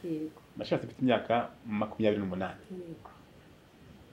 Yego. Nashatse mfite imyaka 28. Yego.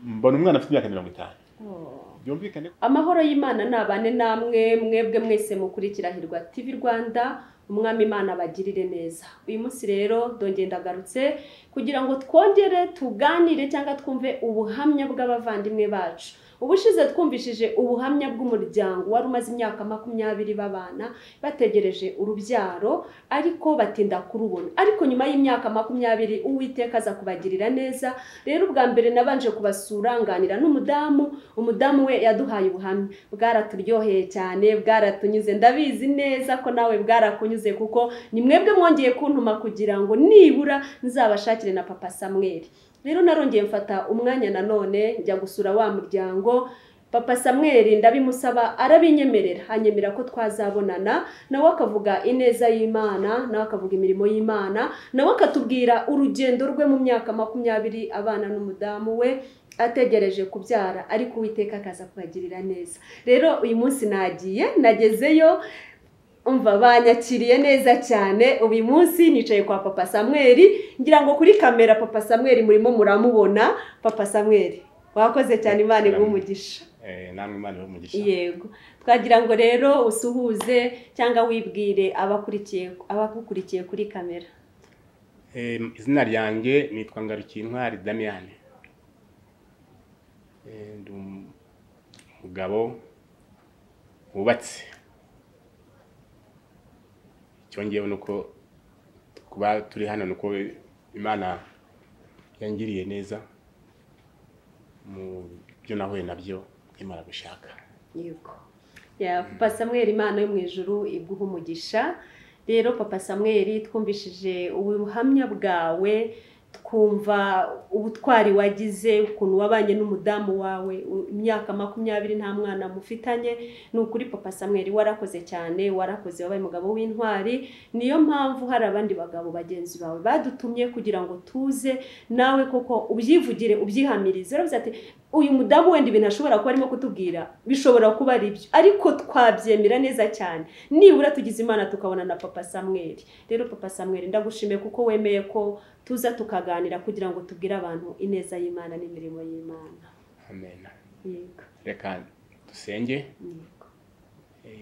Mbona umwana afite imyaka 50. Oh. Byumvikane. Amahoro y'Imana nabane namwe mwebwe mwese mukurikira Hirwa TV Rwanda, umwami Imana abagirire neza. Uyu munsi rero ndongeye ndagarutse kugira ngo twongere tuganire cyangwa twumve ubuhamya bw'abavandimwe bacu. Ubushize twumvishije ubuhamya bw'umuryango wari umaze imyaka 20 babana bategereje urubyaro ariko batinda kurubona. Ariko nyuma y'imyaka 20 Uwiteka aza kubagirira neza. Rero ubwa mbere nabanje kubasura nganira n'umudamu, umudamu we yaduhaye ubuhamya bwaraturyoheye cyane, bwaratunyuze. Ndabizi neza ko nawe bwarakunyuze kuko ni mwebwe mwongeye kuntuma kugira ngo nibura nzabashakire na Papa Samuel. Rero narongeye mfata umwanya nanone njya gusura wa muryango. Papa Samuel ndabimusaba arabinyemerera, anyemera ko twazabonana, nawe akavuga ineza y'Imana, nawe akavuga imirimo y'Imana, nawe akatubwira urugendo rwe mu myaka 20 abana n'umudamu we ategereje kubyara, ariko Uwiteka akaza kubagirira neza. Rero uyu munsi nagiye nagezeyo, umva banyakiriye neza cyane. Uyu munsi nicaye kwa Papa Samuel, ngira ngo kuri kamera Papa Samuel murimo muramubona. Papa Samuel, wakoze cyane, Imana iguhe umugisha. Namwe Imana ibahe umugisha. Yego. Twagira ngo rero usuhuze cyangwa wibwire abakurikiye kuri kamera. Izina ryanjye nitwa Ngarukiyintwari Damian. Ndi umugabo wubatse. Icyongeyeho nuko kuba turi hano nuko Imana yangiriye neza mu byo nahuye nabyo nkimara gushaka. Yego. Ya Papa Samuel, Imana yo mu ijuru iguhe umugisha. Rero Papa Samuel, twumvishije ubuhamya bwawe, twumva ubutwari wagize, ukuntu wabanye n'umudamu wawe imyaka 20 nta mwana mufitanye. Ni ukuri Papa Samuel warakoze cyane, warakoze, wabaye umugabo w'intwari. Niyo mpamvu hari abandi bagabo bagenzi bawe badutumye kugira ngo tuze nawe koko ubyivugire, ubyihamirize. Uravuze ati uyu mudamu wenda ibintu ashobora kuba arimo kutubwira bishobora kuba ari byo, ariko twabyemera neza cyane nibura tugize Imana tukabona na Papa Samuel. Rero Papa Samuel, ndagushimiye kuko wemeye ko tuza tukaganira kugira ngo tubwire abantu ineza y'Imana n'imirimo y'Imana. Amen. Yego. Reka dusenge. Yego.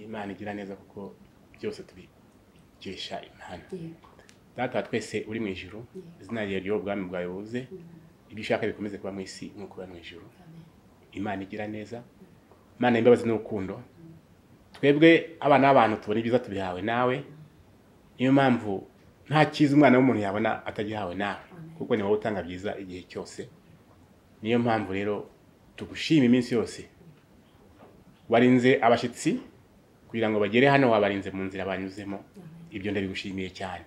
Imana igira neza kuko byose tubikesha Imana. Yego. Data twese uri mu ijuru, izina ryawe ry'ubwami bwawe buze, ibyo ushaka bikomeze kuba mu isi nk'uko biba mu ijuru. Imana igira neza, Imana y'imbabazi n'urukundo. Twebwe abana b'abantu tubona ibyiza tubihawe nawe, niyo mpamvu nta cyiza umwana w'umuntu yabona atagihawe nawe, kuko ni wowe utanga byiza igihe cyose. Niyo mpamvu rero tugushima iminsi yose. Warinze abashitsi kugira ngo bagere hano, wabarinze mu nzira banyuzemo, ibyo ndabigushimiye cyane.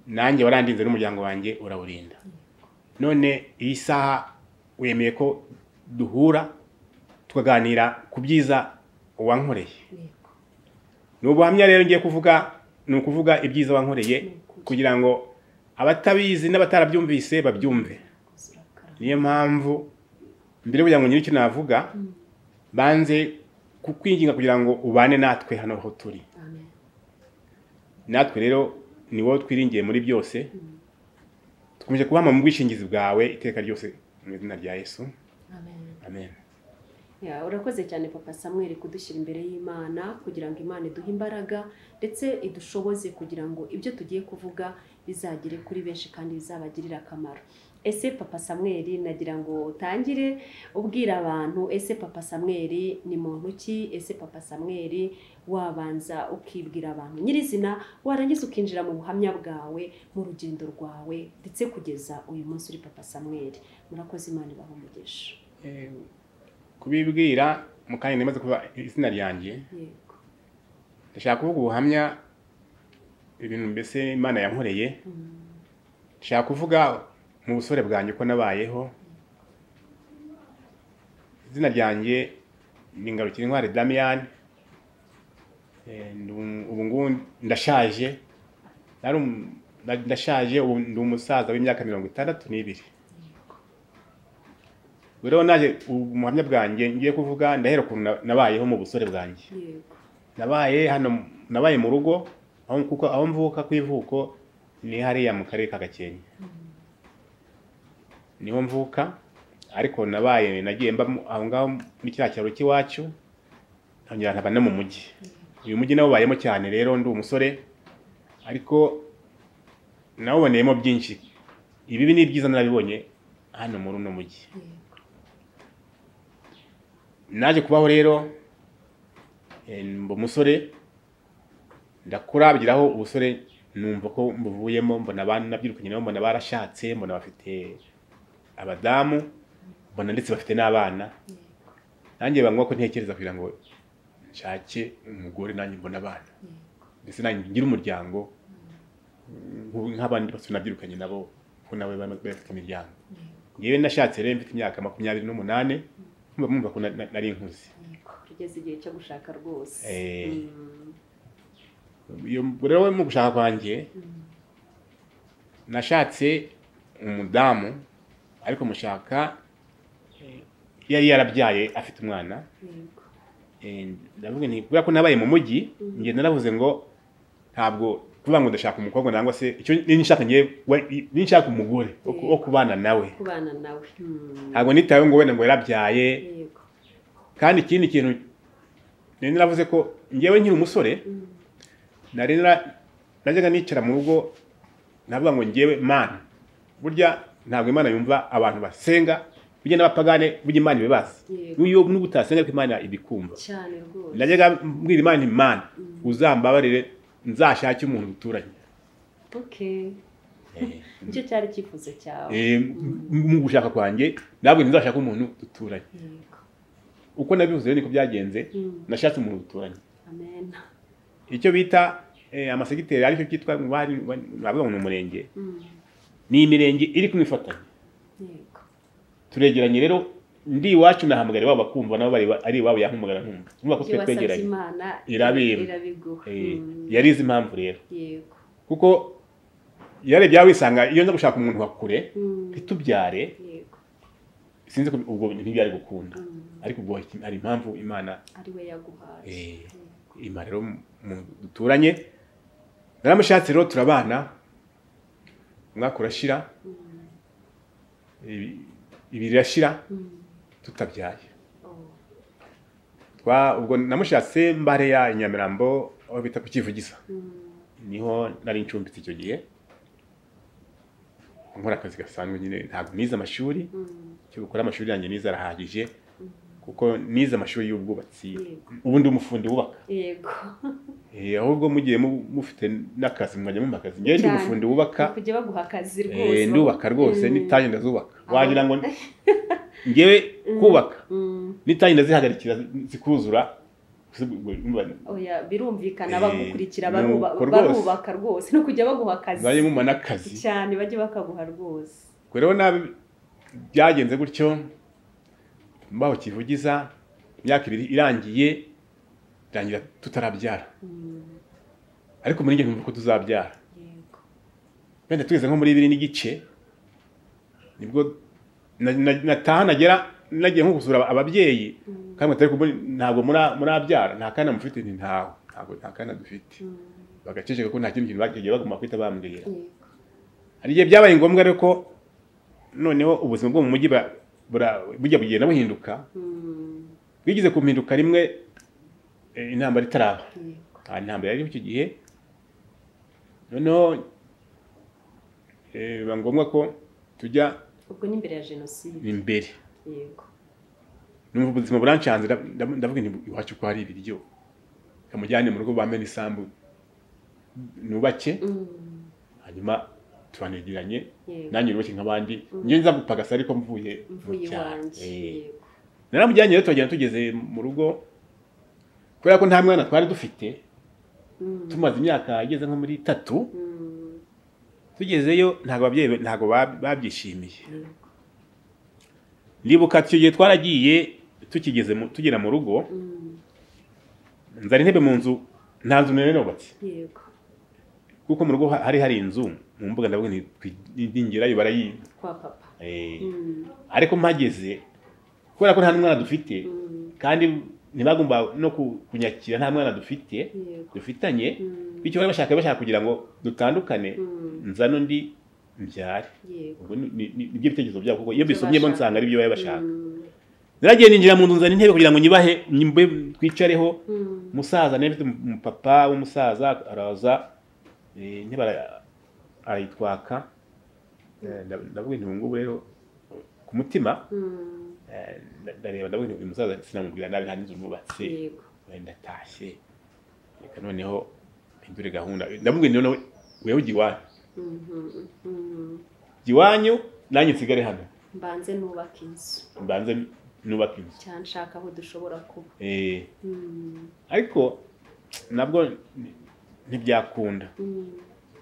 Nanjye warandinze n'umuryango wanjye urawurinda. None iyi saha wemeye ko duhura tukaganira ku byiza wankoreye. Ni ubuhamya rero ngiye kuvuga, ni ukuvuga ibyiza wankoreye kugira ngo abatabizi n'abatarabyumvise babyumve. Niyo mpamvu mbere kugira ngo nyiri icyo navuga, banze kukwinginga kugira ngo ubane natwe hano aho turi. Natwe rero ni wowe twiringiye muri byose. Tukomeje kubama mu bwishingizi bwawe iteka ryose mu izina rya Yesu. Amen. Amen. Ya, urakoze cyane Papa Samuel kudushyira imbere y'Imana kugira ngo Imana iduhe imbaraga ndetse idushoboze kugira ngo ibyo tugiye kuvuga bizagere kuri benshi kandi bizabagirira akamaro. Ese Papa Samuel, nagira ngo utangire ubwira abantu, ese Papa Samuel ni muntu ki? Ese Papa Samuel wabanza ukibwira abantu nyirizina, warangiza ukinjira mu buhamya bwawe, mu rugendo rwawe ndetse kugeza uyu munsi uri Papa Samuel. Murakoze, Imana ibahe umugisha. Kubibwira mu kanya nemaze kuba izina ryanjye. Yego. Ndashaka kuvuga ubuhamya ibintu mbese Imana yankoreye. Ndashaka kuvuga mu busore bwanjye ko nabayeho. Izina ryanjye ni Ngarukiyintwari Damian. Ubu ngubu ndashaje. Ndashaje, ubu ndi umusaza w'imyaka 62. Rero naje ubuhamya bwanjye ngiye kuvuga, ndahera ukuntu nabayeho mu busore bwanjye. Yego. Nabaye hano, nabaye mu rugo, aho kuko aho mvuka ku ivuko Ni hariya mu karere ka Gakenke. Niho mvuka, ariko nabaye nagiye mba aho ngaho muri kiriya cyaro cy'iwacu, nkongera nkaba no mu mujyi. Uyu mujyi nawubayemo cyane rero ndi umusore, ariko nawuboneyemo byinshi. Ibibi n'ibyiza narabibonye hano muri uno mujyi. Naje kubaho rero mba umusore, ndakura bigeraho ubusore numva ko mbuvuyemo, mbona abana nabyirukanye nabo, mbona barashatse, mbona bafite abadamu, mbona ndetse bafite n'abana. Nanjye bangwa ko ntekereza kugira ngo nshake umugore nanjye mbona abana, ndetse nanjye ngire umuryango nk'abandi bose nabyirukanye nabo, ko nawe bafite imiryango. Ngewe nashatse rero mfite imyaka 28, mumva ko nari nkuze. Tugeze igihe cyo gushaka rwose. Iyo rero mu gushaka kwanjye nashatse umudamu, ariko mushaka yari yarabyaye afite umwana. Ndavuga nti kubera ko nabaye mu mujyi, nge naravuze ngo ntabwo kuvuga ngo ndashaka umukobwa nangwa se icyo ninshaka ngiye ninshaka umugore wo kubana nawe. Kubana nawe. Ntabwo nitawe ngo wenda ngo yarabyaye. Kandi ikindi kintu naravuze ko ngewe nkiri umusore nari najyaga nicara mu rugo navuga ngo ngewe Mana, burya ntabwo Imana yumva abantu basenga, burya n'abapagane burya Imana ibibazi. N'uyo n'ubutasenga ariko Imana ibikumva. Cyane rwose. Najyaga mbwira Imana, Imana uzambabarire nzashake umuntu duturanye. Okay. Nicyo cyari cyifuzo cyawe. Mu gushaka kwanjye ntabwo nzashaka umuntu duturanye. Uko nabivuze rero niko byagenze, nashatse umuntu duturanye. Amen. Icyo bita amasegiteri aricyo cyitwa bavuga ngo umurenge. Ni imirenge iri kumwifatanya. Yego. Turegeranye rero ndi iwacu nahamagara baba bakumva nabo bari ari iwabo yampamagara nkumva. Numva ko twe twegeranye. Irabiguha. Yarize impamvu rero. Yego. Kuko yarebye yawisanga iyo nza gushaka umuntu wa kure ntitubyare. Yego. Sinzi ko ubwo ntibyari gukunda. Ariko ubwo ari impamvu Imana ari we yaguhaye. Imana rero duturanye naramushatse rero turabana, umwaka urashira, ibiri irashira tutabyaye. Ubwo namushatse mbare ya Nyamirambo aho bita ku Kivugiza, niho nari ncumbitse icyo gihe nkora akazi gasanzwe nyine. Ntabwo nize amashuri, cyo gukora amashuri yanjye nize arahagije, kuko nize amashuri y'ubwubatsi, ubu ndi umufundi wubaka. Yego. Ahubwo mugiye mufite n'akazi mwajya mu makazi. Ngiye ndi umufundi wubaka. Kujya baguha akazi rwose. Ndubaka rwose n'itangi ndazubaka. Wagira ngo ngewe kubaka n'itangi ndazihagarikira zikuzura. Oya birumvikana bagukurikira barubaka rwose no kujya baguha akazi. Bari mu n'akazi. Cyane bajye bakaguha rwose. Rero nabi byagenze gutyo. Mbaho Kivugiza imyaka ibiri irangiye irangira tutarabyara. Ariko muri nge nkumva ko tuzabyara. Yego. Wenda tugeze nko muri 2.5 nibwo nataha nagera nagiye nko gusura ababyeyi kandi atari kubona ntabwo murabyara, nta kana mufite, nti ntawe, ntabwo nta kana dufite. Bagaceceka ko nta kindi kintu bagiye baguma kwita bambwira. Hari igihe byabaye ngombwa rero ko noneho ubuzima bwo mu mujyi bujya bugenda buhinduka. Bwigeze kumpinduka rimwe intambara itaraba. Intambara yari icyo gihe. Noneho biba ngombwa ko tujya ubwo ni imbere ya jenoside. Imbere. Yego. Numva ubuzima buranshanze, ndavuga nti iwacu ko hari ibiryo, kamujyane mu rugo bamene isambu nubake, hanyuma tubanegeranye nanjye nubake nk'abandi, njye nza gupagasa ariko mvuye iwanjye. Naramujyanye rero tugenda tugeze mu rugo, kubera ko nta mwana twari dufite, tumaze imyaka igeze nko muri 3, tugezeyo ntabwo ababyeyi ntabwo babyishimiye. Ndibuka icyo gihe twaragiye tukigeze tugera mu rugo, nzana intebe mu nzu, nta nzu nari nubatse. Yego. Kuko mu rugo hari inzu mu mbuga, ndavuga nti ningerayo barayiba kwa papa. Ariko mpageze kubera ko nta mwana dufite kandi ntibagomba no kunyakira nta mwana dufite dufitanye, bityo bari bashaka kugira ngo dutandukane, nzane undi mbyare. Ubwo nibyo bitekerezo byabo, kuko iyo bisomyemo nsanga ari byo bari bashaka. Naragiye ninjira mu nzu nzana intebe kugira ngo nyibahe twicareho. Umusaza nari mfite umupapa w'umusaza araza, intebe arayitwaka. Ndavuga nti ngubu rero ku mutima ndareba ndavuga nti uyu musaza sinamubwira nabi, nta n'inzu nubatse, wenda ndatashye, reka noneho mpindure gahunda. Ndamubwira nti noneho wewe ujya iwanyu, jya iwanyu nanjye nsigare hano, mbanze nubake inzu, mbanze nubake inzu cyane nshaka aho dushobora kuba. Ariko nabwo ntibyakunda,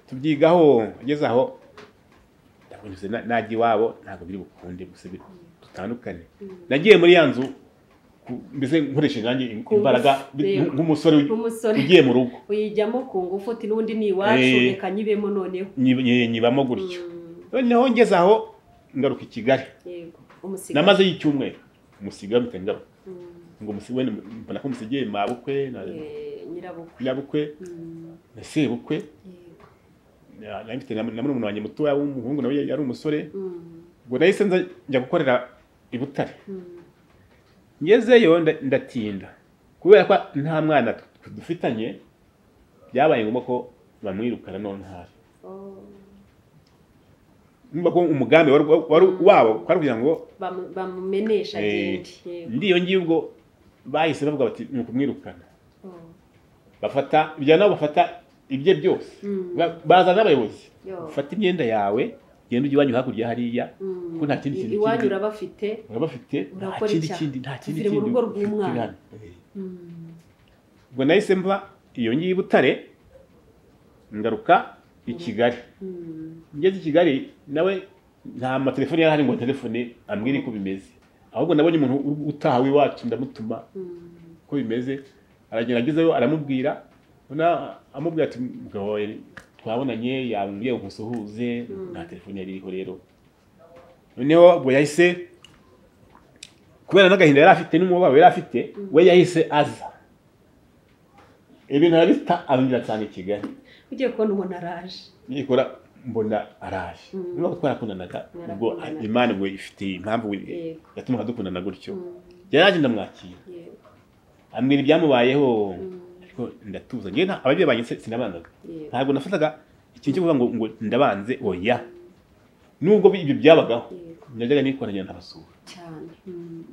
tubyigaho ageze aho najya iwabo ntabwo biri bukunde, gusa dutandukane. Nagiye muri ya nzu mbese nkoresheje nanjye imbaraga nk'umusore ugiye mu rugo, uyijyamo ku ngufu uti n'undi ni iwacu reka nyibemo, noneho nyibamo gutyo. Noneho ngeze aho ngaruka i Kigali, namaze y'icyumweru umusiga mpita ngaruka, ngo umusiga mbona ko umusigiye mabukwe na nyirabukwe na sebukwe, nari mfite na murumuna wanjye mutoya w'umuhungu nawe yari umusore. Ubwo nahise njya gukorera i Butare. Ngezeyo ndatinda kubera ko nta mwana dufitanye, byabaye ngombwa ko bamwirukana none ntari. Numva ko umugambi wari wabo kwari kugira ngo bamumenesha agende. Ndiyo ngiye ubwo bahise bavuga bati ni ukumwirukana, bafata ibyo nabo bafata ibye byose, baza n'abayobozi, ufata imyenda yawe genda ujye iwanyu hakurya hariya, kuko nta kindi kintu iwanyu urabafite, nta kindi kindi, nta kindi kindi mu rugo rw'umwana. Ubwo nahise mva iyo ngiye i Butare ngaruka i Kigali. Ngeze i Kigali nawe nta matelefoni yari ahari ngo telefone ambwire uko bimeze, ahubwo nabonye umuntu utaha w'iwacu ndamutuma uko bimeze, aragenda agezeyo aramubwira, amubwira ati mugabo twabonanye yambwiye ngo nsuhuze, nta telefone yari iriho rero. Noneho ubwo yahise kubera n'agahinda yari afite n'umubabaro yari afite, we yahise aza ibintu arabita arongera nsanga i Kigali. Ugiye kubona ubona araje, nikora mbona araje. Niba twarakundanaga ubwo Imana ubwo ifite impamvu yatumaga dukundana gutyo, yaraje ndamwakira, ambwira ibyamubayeho, ariko ndatuza. Njye ababyeyi banjye sinabanzaga, ntabwo nafataga ikintu cyo kuvuga ngo ndabanze, oya. Nubwo ibyo byabagaho najyaga nikoranya ntabasura cyane.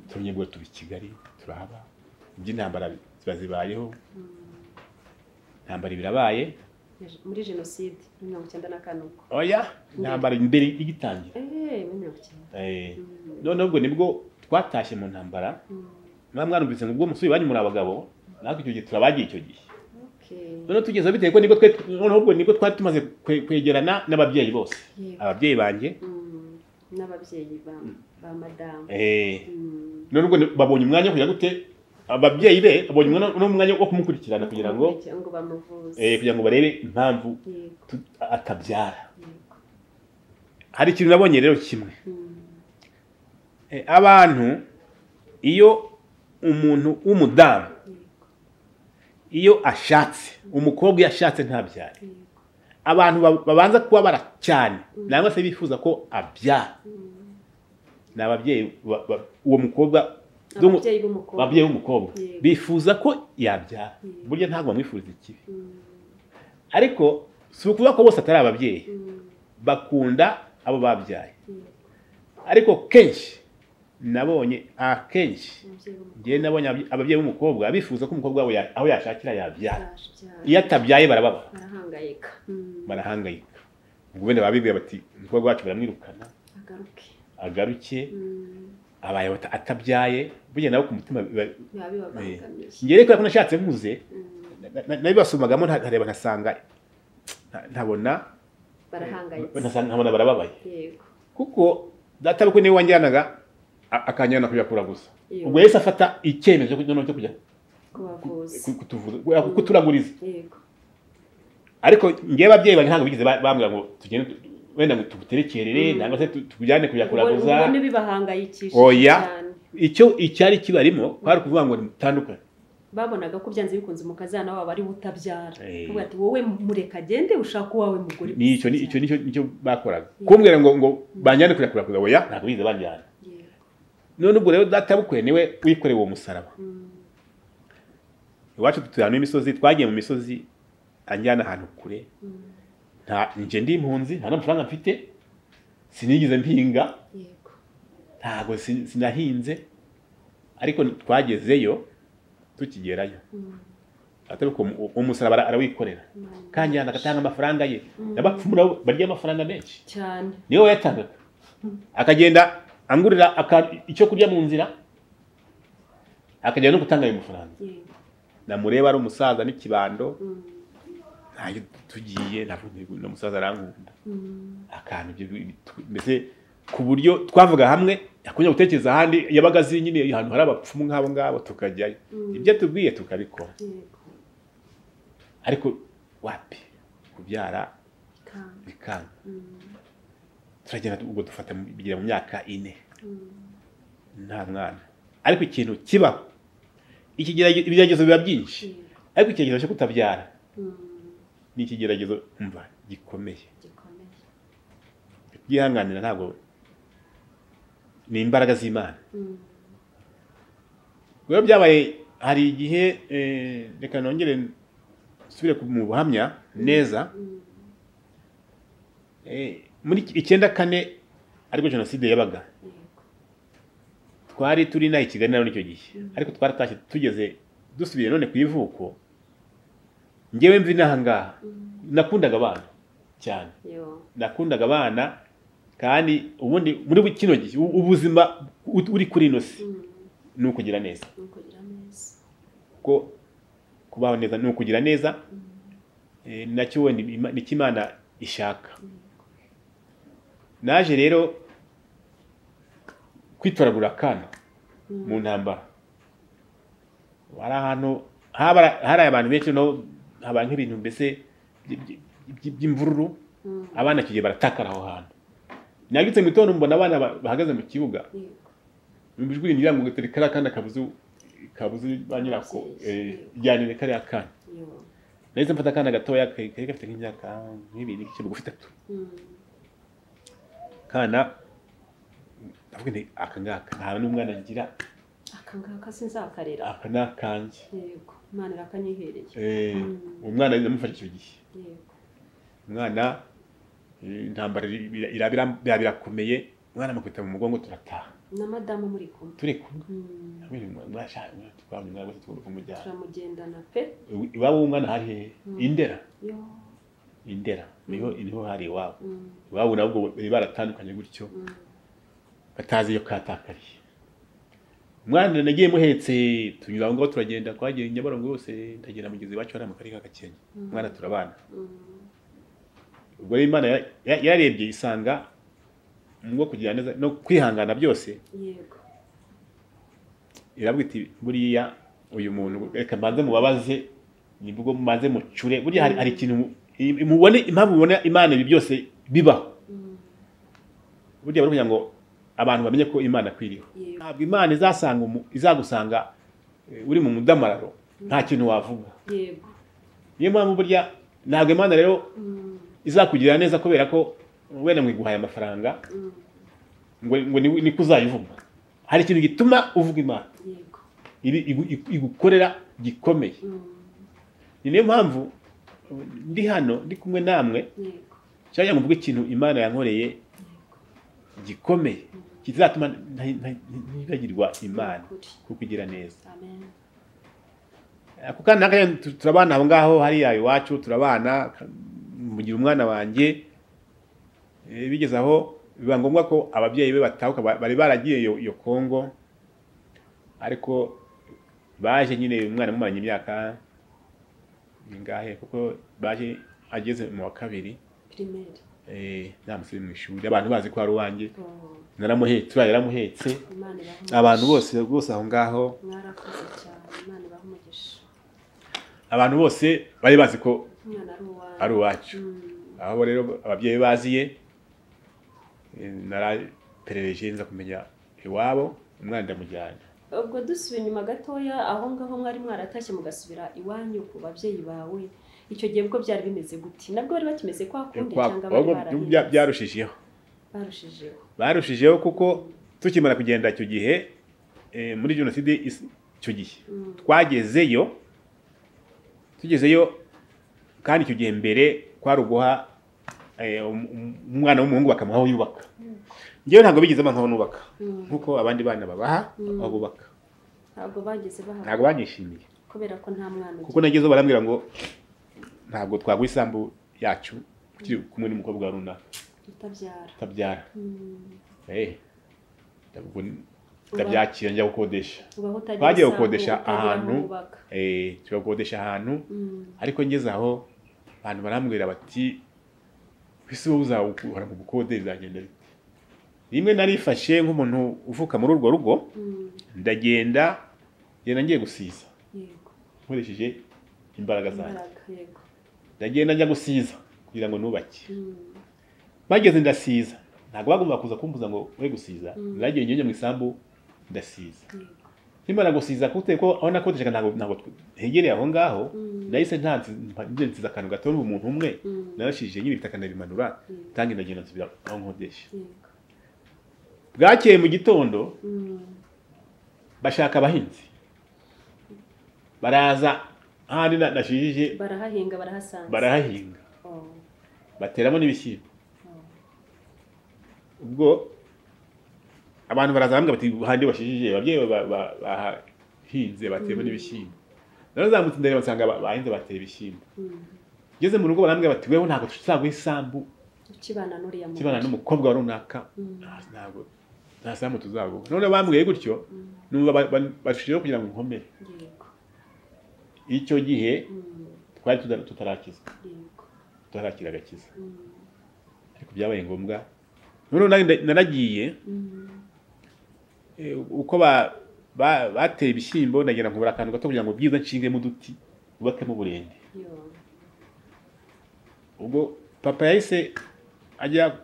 Turongera ubwo tuba i Kigali turahaba, iby'intambara ziba zibayeho, intambara birabaye muri jenoside muri 1994 ubwo. Oya, intambara imbere igitangira. Muri 1990. Noneho ubwo nibwo twatashye mu ntambara. Mwarumvise ngo ubwo musubi banyu muri abagabo, natwe icyo gihe turabagiye icyo gihe. Noneho tugeze bitewe ko nibwo twe noneho ubwo nibwo twari tumaze kwegerana n'ababyeyi bose, ababyeyi banjye n'ababyeyi ba madamu. None ubwo babonye umwanya wo kujya gute, ababyeyi be babonye umwanya wo kumukurikirana kugira ngo bamuvuze, kugira ngo barebe impamvu atabyara. Hari ikintu nabonye rero kimwe, abantu iyo umuntu w'umudamu iyo ashatse, umukobwa iyo ashatse ntabyare, abantu babanza kubabara cyane nangwa se bifuza ko abyara ni ababyeyi uwo mukobwa, ababyeyi b'umukobwa bifuza ko yabyara. Burya ntabwo bamwifuriza ikibi, ariko si ukuvuga ko bose atari ababyeyi, bakunda abo babyaye. Ariko kenshi nabonye akenshi ngiye nabonye ababyeyi b'umukobwa bifuza ko umukobwa wabo aho yashakira yabyara, iyo atabyaye barababara, barahangayika. Ubwo wenda babibwira bati umukobwa wacu baramwirukana agaruke, abaye atabyaye, burya nawe ku mutima ngiye reka ko nashatse nkuze nabibasomagamo nkareba ngasanga ntabona barahangayitse, nkabona barababaye. Kuko data bukwe niwe wanjyanaga akanjyana kujya kuraguza, ubwo yahise afata icyemezo cyo kujya kutuvuza kuturaguriza. Ariko ngiye ababyeyi banjye ntabwo bigeze bambwira ngo tugende wenda ngo tuguterekerere nangwa se tukujyane kujya kuraguza, ubwo bibahangayikishije oya. Icyo icyari kibarimo kwari kuvuga ngo mutandukane. Babonaga ko byanze bikunze umukazana wabo ari utabyara, kuvuga ati wowe mureka agende ushaka uwawe mugore. Nicyo nicyo bakoraga, kumbwira ngo banjyane kure kure oya, ntabwo bize banjyana. None ubwo rero data bukwe niwe wikoreye uwo musaraba. Iwacu tutuye ahantu h'imisozi, twagiye mu misozi anjyana ahantu kure. Nta nje ndi impunzi, nta n'amafaranga mfite, sinigeze mpinga, ntabwo sinahinze, ariko twagezeyo tukigerayo atabiko umusaraba arawikorera, kanjyana agatanga amafaranga ye. N'abapfumu nabo barya amafaranga menshi cyane, niwe wayatangaga, akagenda angurira icyo kurya mu nzira, akagenda no gutanga ayo mafaranga. Namureba ari umusaza n'ikibando, ntayo tugiye navuga umusaza arankunda akantu ibyo mbese ku buryo twavuga hamwe yakunya gutekereza ahandi, yabaga azi nyine ahantu hari abapfumu nk'abo ngabo tukajyayo, ibyo tubwiye tukabikora. Ariko wapi kubyara bikanga. Turagenda ubwo dufata bigira mu myaka 4 nta mwana. Ariko ikintu kibaho, ibigeragezo biba byinshi, ariko ikigeragezo cyo kutabyara ni ikigeragezo umva gikomeye. Byihanganira ntabwo ni imbaraga z'Imana. Rero byabaye hari igihe reka nongere nsubire mu buhamya neza. Muri 94 ariko jenoside yabaga, twari turi na i Kigali nayo nicyo gihe, ariko twaratashye tugeze dusubiye none ku ivuko. Njyewe mvi n'aha ngaha nakundaga abana cyane, nakundaga abana, kandi ubundi muri kino gihe ubuzima uri kuri ino si ni ukugira neza, kuko kubaho neza ni ukugira neza, nacyo wenda nicyo Imana ishaka. Naje rero kwitoragura akana mu ntambara, hari ahantu hari abantu benshi no haba nk'ibintu mbese by'imvururu, abana kigiye baratakara aho hantu. Nagitse mu gitondo mbona abana bahagaze mu kibuga, ijwi ngira ngo tere kariya kana kabuze ba nyirako, jyanire kariya kana. Nahise mfata akana gatoya kari gafite nk'imyaka nk'ibiri n'igice bugufi 3. Kana ndavuga nti aka ngaka nta n'umwana ngira, aka ngaka sinzakarera, aka ni akanjye. Yego, Imana irakanyihereye. Umwana namufashe icyo gihe. Yego, umwana intambara birakomeye, umwana amukubita mu mugongo turataha. Na madamu muri kumwe, turi kumwe. Turamugendana pe. Iwabo w'umwana hari hehe? Indera. Indera niho hari iwabo. Iwabo nabwo bari baratandukanye gutyo, batazi iyo katakariye. Umwana nagiye muhetse tunyura aho ngaho turagenda, twagiye Nyabarongo yose, ndagenda mugezi iwacu hariya mu karere ka Gakenke, umwana turabana. Ubwo rero Imana yarebye isanga ngo kugira neza no kwihangana byose, yego, irabwira iti buriya uyu muntu reka mbanze mubabaze, nibwo mbanze mucure. Buriya hari ikintu mubone, impamvu mubona Imana ibi byose bibaho, burya bari kugira ngo abantu bamenye ko Imana kwiriho. Ntabwo Imana izagusanga uri mu mudamararo nta kintu wavuga. Yego, niyo mpamvu burya ntabwo Imana rero izakugirira neza kubera ko wenda mwiguhaye amafaranga ngo niko uzayivuga. Hari ikintu gituma uvuga Imana, igukorera gikomeye. Ni niyo mpamvu ndi hano ndi kumwe namwe, cyangwa ngo mvuge ikintu Imana yankoreye gikomeye kizatuma ntibagirwa Imana kuko igira neza. Ako kana turabana aho ngaho hariya iwacu, turabana mugira umwana wanjye. Bigeze aho biba ngombwa ko ababyeyi be batahuka, bari baragiye yo Kongo, ariko baje nyine umwana mumaranye imyaka ingahe, kuko baje ageze mu wa 2 primaire, namusibe mu ishuri, abantu bazi ko ari uwanjye, naramuhetse, yaramuhetse, abantu bose rwose aho ngaho, mwarakoze cyane, Imana ibahe umugisha. Abantu bose bari bazi ko ari uwacu. Aho rero ababyeyi baziye, naraperereje nza kumenya iwabo, umwana ndamujyana. Ubwo dusubiye inyuma gatoya, aho ngaho mwari mwaratashye mugasubira iwanyu ku babyeyi bawe, icyo gihe bwo byari bimeze gute? Nabwo bari bakimeze kwa kundi cyangwa bari barahindutse? Byarushijeho. Barushijeho kuko tukimara kugenda icyo gihe muri jenoside icyo gihe twagezeyo, tugezeyo kandi icyo gihe mbere kwari uguha umwana w'umuhungu bakamuha aho yubaka. Njyewe ntabwo bigeze banka aho nubaka nkuko abandi bana babaha aho bubaka. Ntabwo bageze baha. Ntabwo banyishimiye. Kubera ko nta mwana ugira. Kuko nagezeho barambwira ngo ntabwo twaguha isambu yacu ukiri kumwe n'umukobwa wa runaka utabyara. Ndabyakira njya gukodesha. Twagiye gukodesha ahantu, turakodesha ahantu, ariko ngeze aho abantu barambwira bati ese wowe uzahora mu bukode bizagenda bite? Rimwe narifashe nk'umuntu uvuka muri urwo rugo, ndagenda ngenda ngiye gusiza. Nkoresheje imbaraga zanjye. Ndagenda njya gusiza kugira ngo nubake. Bageze ndasiza. Ntabwo bagomba kuza kumbuza ngo we gusiza. Nagiye njye mu isambu ndasiza. Nimara gusiza kute ko aho nakodeshaga ntabwo hegereye aho ngaho, nahise ntanze akantu gato n'umuntu umwe, narashije nyiri bitaka ndabimanura, tangi ndagenda nsubira aho nkodesha. Bwakeye mu gitondo bashaka abahinzi. Baraza ahandi nashijije barahahinga barahasanze. Barahahinga. Bateramo n'ibishyimbo. Ubwo abantu baraza bambwira bati handi bashijije ababyeyi bahinze batema n'ibishyimbo. Narazamutse ndareba nsanga bahinze batera ibishyimbo. Ngeze mu rugo barambwira bati wewe ntabwo tuzaguha isambu ukibana n'uriya mugore. Ukibana n'umukobwa wa runaka ntabwo nta sambu tuzaguha. None bambwiye gutyo numva bashijeho kugira ngo nkomere. Icyo gihe twari tutarakizwa. Tutarakira agakiza. Ariko byabaye ngombwa. None naragiye uko bateye ibishyimbo ndagenda nkubura akantu gato kugira ngo byiza nshingemo uduti ubakemo uburende. Ubwo papa yahise ajya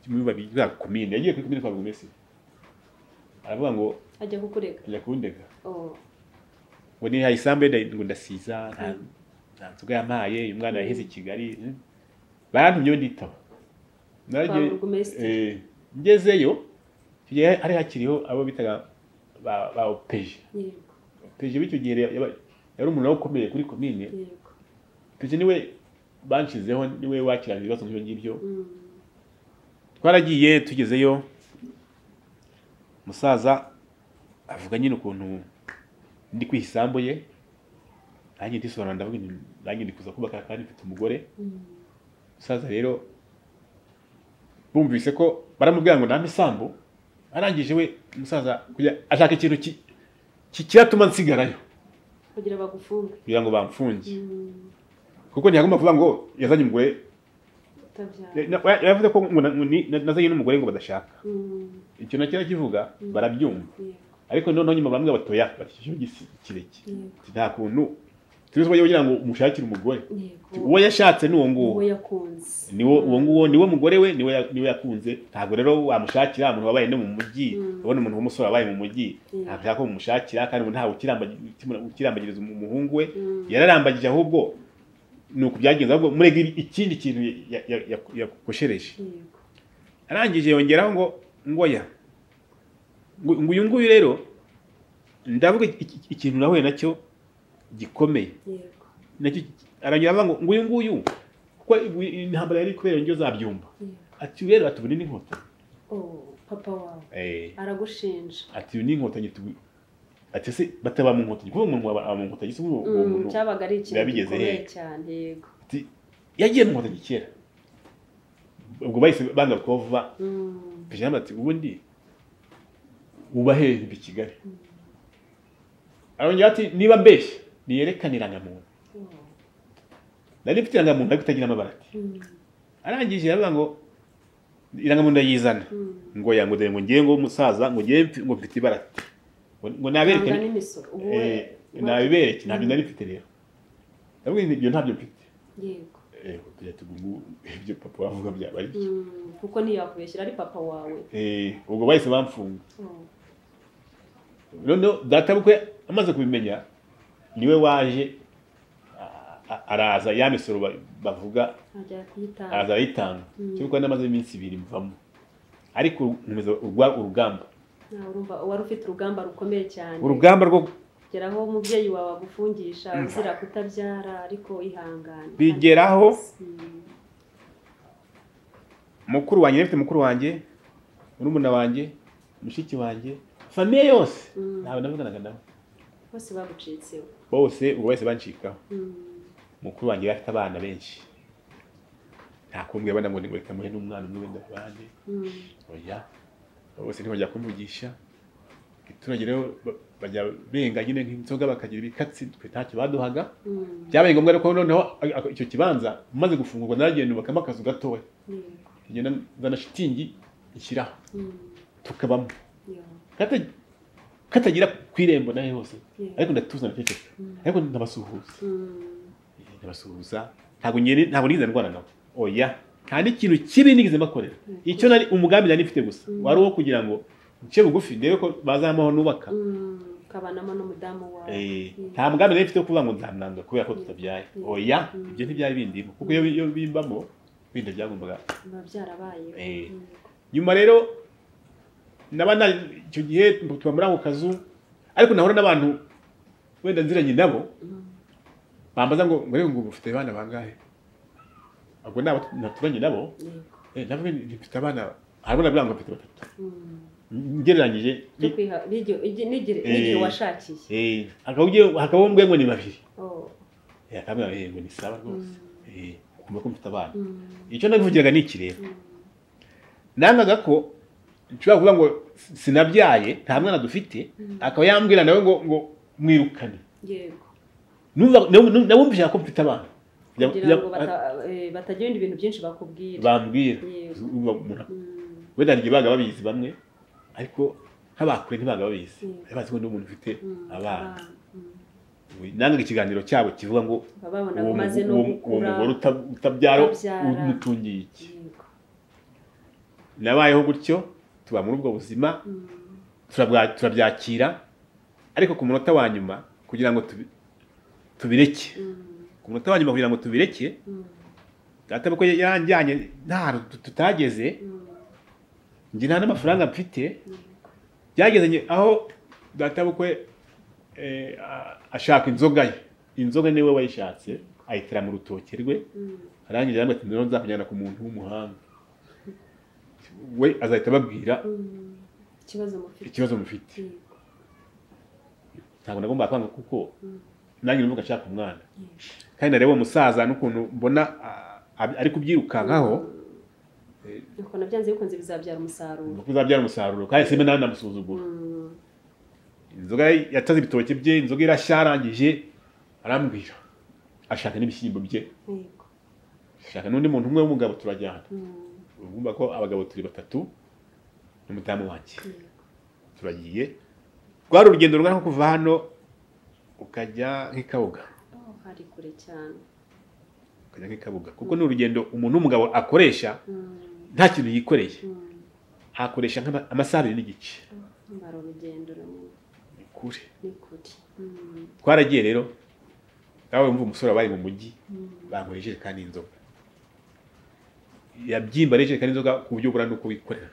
mu bya komine, yagiye kuri komine kwa Bugumesi. Aravuga ngo ajya kukurega. Ajya kundega. Ngo ni hayisambe ngo ndasiza nta nzoga yampaye, uyu mwana yaheze i Kigali. Barantumye nditaba. Naragiye ngezeyo hari hakiriho abo bitaga ba OPG. OPG b'icyo gihe yari umuntu ukomeye kuri komine. OPG niwe banshizeho, niwe wakirana ibibazo nk'ibyo ngibyo. Twaragiye tugezeyo, musaza avuga nyine ukuntu ndi kwisambo ye, nanjye ndisobanura ndavuga nti nanjye ndi kuza kubaka kandi mfite umugore. Musaza rero bumvise ko baramubwira ngo nampe isambu, arangije we musaza kujya ashaka ikintu kiratuma nsigarayo kugira bagufunge, kugira ngo bamfunge. Kuko ntiyagomba kuvuga ngo yazanye umugore yavuze ko nazanye n'umugore ngo badashaka. Icyo nacyo kivuga barabyumva, ariko noneho nyuma bamwe batoya bati icyo kireke nta kuntu tuzi ko kugira ngo umushakire umugore. Uwo yashatse ni uwo nguwo niwo uwo nguwo niwo mugore we niwe yakunze. Ntabwo rero wamushakira umuntu wabaye no mu mujyi, ubona umuntu w'umusore wabaye mu mujyi ntabwo ko mumushakira, kandi ntawe ukirambagiriza umuhungu we yararambagije, ahubwo ni uku byagenze, ahubwo murega ikindi kintu yakoshereje. Arangije yongeraho ngo ngoya ngo uyu nguyu rero ndavuga ikintu nahuye nacyo gikomeye. Nacyo arangira avuga ngo nguyu nguyu kuko intambara yari kubera indyo zabyumba. Ati rero atubone n'inkotanyi. Papa wawe aragushinja. Ati ni inkotanyi ati se bataba mu nkotanyi kuko umuntu aba mu nkotanyi se uwo muntu cyabaga ari ikintu gikomeye cyane. Yego. Ati yagiye mu nkotanyi kera. Ubwo bahise banga kova. Pijama ati ubundi ubahe i Kigali. Arongera ati niba mbeshye niyerekane irangamuntu. Nari mfite irangamuntu ariko itagira amabara. Arangije aravuga ngo irangamuntu ndayizana. Ngo ya ngo dore ngo ngiye ngo umusaza ngo ngiye ngo mfite ibara. Ngo nabereke nabibereke ntabyo nari mfite rero. Ndavuga ibyo ntabyo mfite. Yego. Tujya tugumu ibyo papa wavuga byaba ari byo. Kuko ntiyakubeshyira ari papa wawe. Ubwo bahise bamfunga. Noneho databukwe amaze kubimenya niwe waje araza ya misoro bavuga araza arayitanga. Cyo namaze iminsi 2 mvamo, ariko nkomeza urugamba. Urumva wari ufite urugamba rukomeye cyane, urugamba rwo kugeraho umubyeyi wawe agufungisha uzira kutabyara, ariko ihangane bigeraho. Mukuru wanjye, nafite mukuru wanjye, murumuna wanjye, mushiki wanjye, famille yose ntabwo navuganaga nabo, bose bagucitseho, bose ubwo bose bancikaho. Mukuru wanjye afite abana benshi, nta kumbwira abana ngo reka muhe n'umwana umwe wenda abandi, oya bose ntibajya kumvugisha. Igiturage rero bajya benga nyine nk'inzoga bakagira ibikatsi, twe ntacyo baduhaga. Byabaye ngombwa ko noneho icyo kibanza maze gufungurwa naragenda nubakamo akazu gatoya, ngenda nzana shitingi ishyiraho tukabamo, katagira ku irembo nayo hose, ariko ndatuza ndaceceka, ariko ndabasuhuza, ndabasuhuza. Ntabwo nigeze ndwana nabo, oya, nta n'ikintu kibi nigeze mbakorera. Icyo nari umugambi nari mfite gusa wari uwo kugira ngo nce bugufi ndebe ko bazamuho nubaka, ukabanamo n'umudamu wawe. Nta mugambi nari mfite wo kuvuga ngo nzamwanga kubera ko tutabyaye, oya, ibyo ntibyari bindimo, kuko iyo bimbamo bindi byagombaga biba byarabaye. Nyuma rero naba icyo gihe tuba muri ako kazu, ariko nahura n'abantu wenda nziranye nabo bambaza ngo ngo ufite abana bangahe? Ubwo nabo naturanye nabo, navuga mfite abana, harimo nabwira ngo mfite 3 ngereranyije n'igihe washakiye. Hakaba umbwiye ngo ni 2, akambwira ngo ni sawa rwose, kumva ko mfite abana. Icyo nabivugiraga ni iki rero, nangaga ko nshobora kuvuga ngo sinabyaye nta mwana dufite, akaba yambwira nawe ngo mwirukane. Yego, nawumvise ko mfite abana kugira ngo batagira ibindi bintu byinshi bakubwira, bambwira. Wenda ngiye baga babizi bamwe, ariko nk'abakure ntibaga babizi, bazi ko ndi umuntu ufite abana. Nangaga ikiganiro cyabo kivuga ngo uwo mugore utabyara umutungiye iki. Nabayeho gutyo, tuba muri ubwo buzima, turabyakira, ariko ku munota wa nyuma kugira ngo tubireke, ku munota wa nyuma kugira ngo tubireke, databukwe yaranjyanye nta tutageze, njye nta n'amafaranga mfite. Byageze aho databukwe ashaka inzoga ye, inzoga niwe wayishatse, ayitera mu rutoki rwe, arangije arambwira ati ndabona nzakujyana ku muntu w'umuhanga, we azahita ababwira ikibazo mufite. Ntabwo nagomba kwanga kuko nanjye numvaga nshaka umwana, kandi nareba uwo musaza n'ukuntu mbona ari kubyirukankaho, ukuntu byanze bikunze bizabyara umusaruro, bizabyara umusaruro, kandi simbe nawe ndamusuzugura. Inzoga yataze ibitoki bye, inzoga irashya, arangije arambwira ashaka n'ibishyimbo bye, ashaka n'undi muntu umwe w'umugabo turajyana. Urumva ko abagabo turi 3 n'umudamu wanjye, turagiye. Rwari urugendo rungana nko kuva hano ukajya nk'Ikabuga, hari kure cyane, ukajya nk'Ikabuga, kuko ni urugendo umuntu w'umugabo akoresha nta kintu yikoreye, akoresha amasaha 2.5. Mbara urugendo runini, ni kure, ni kure. Twaragiye rero, nawe wumva umusore wabaye mu mujyi, banyweye ijerekani y'inzoga, yabyimba ijerekani y'inzoga ku buryo ubura n'uko wikorera.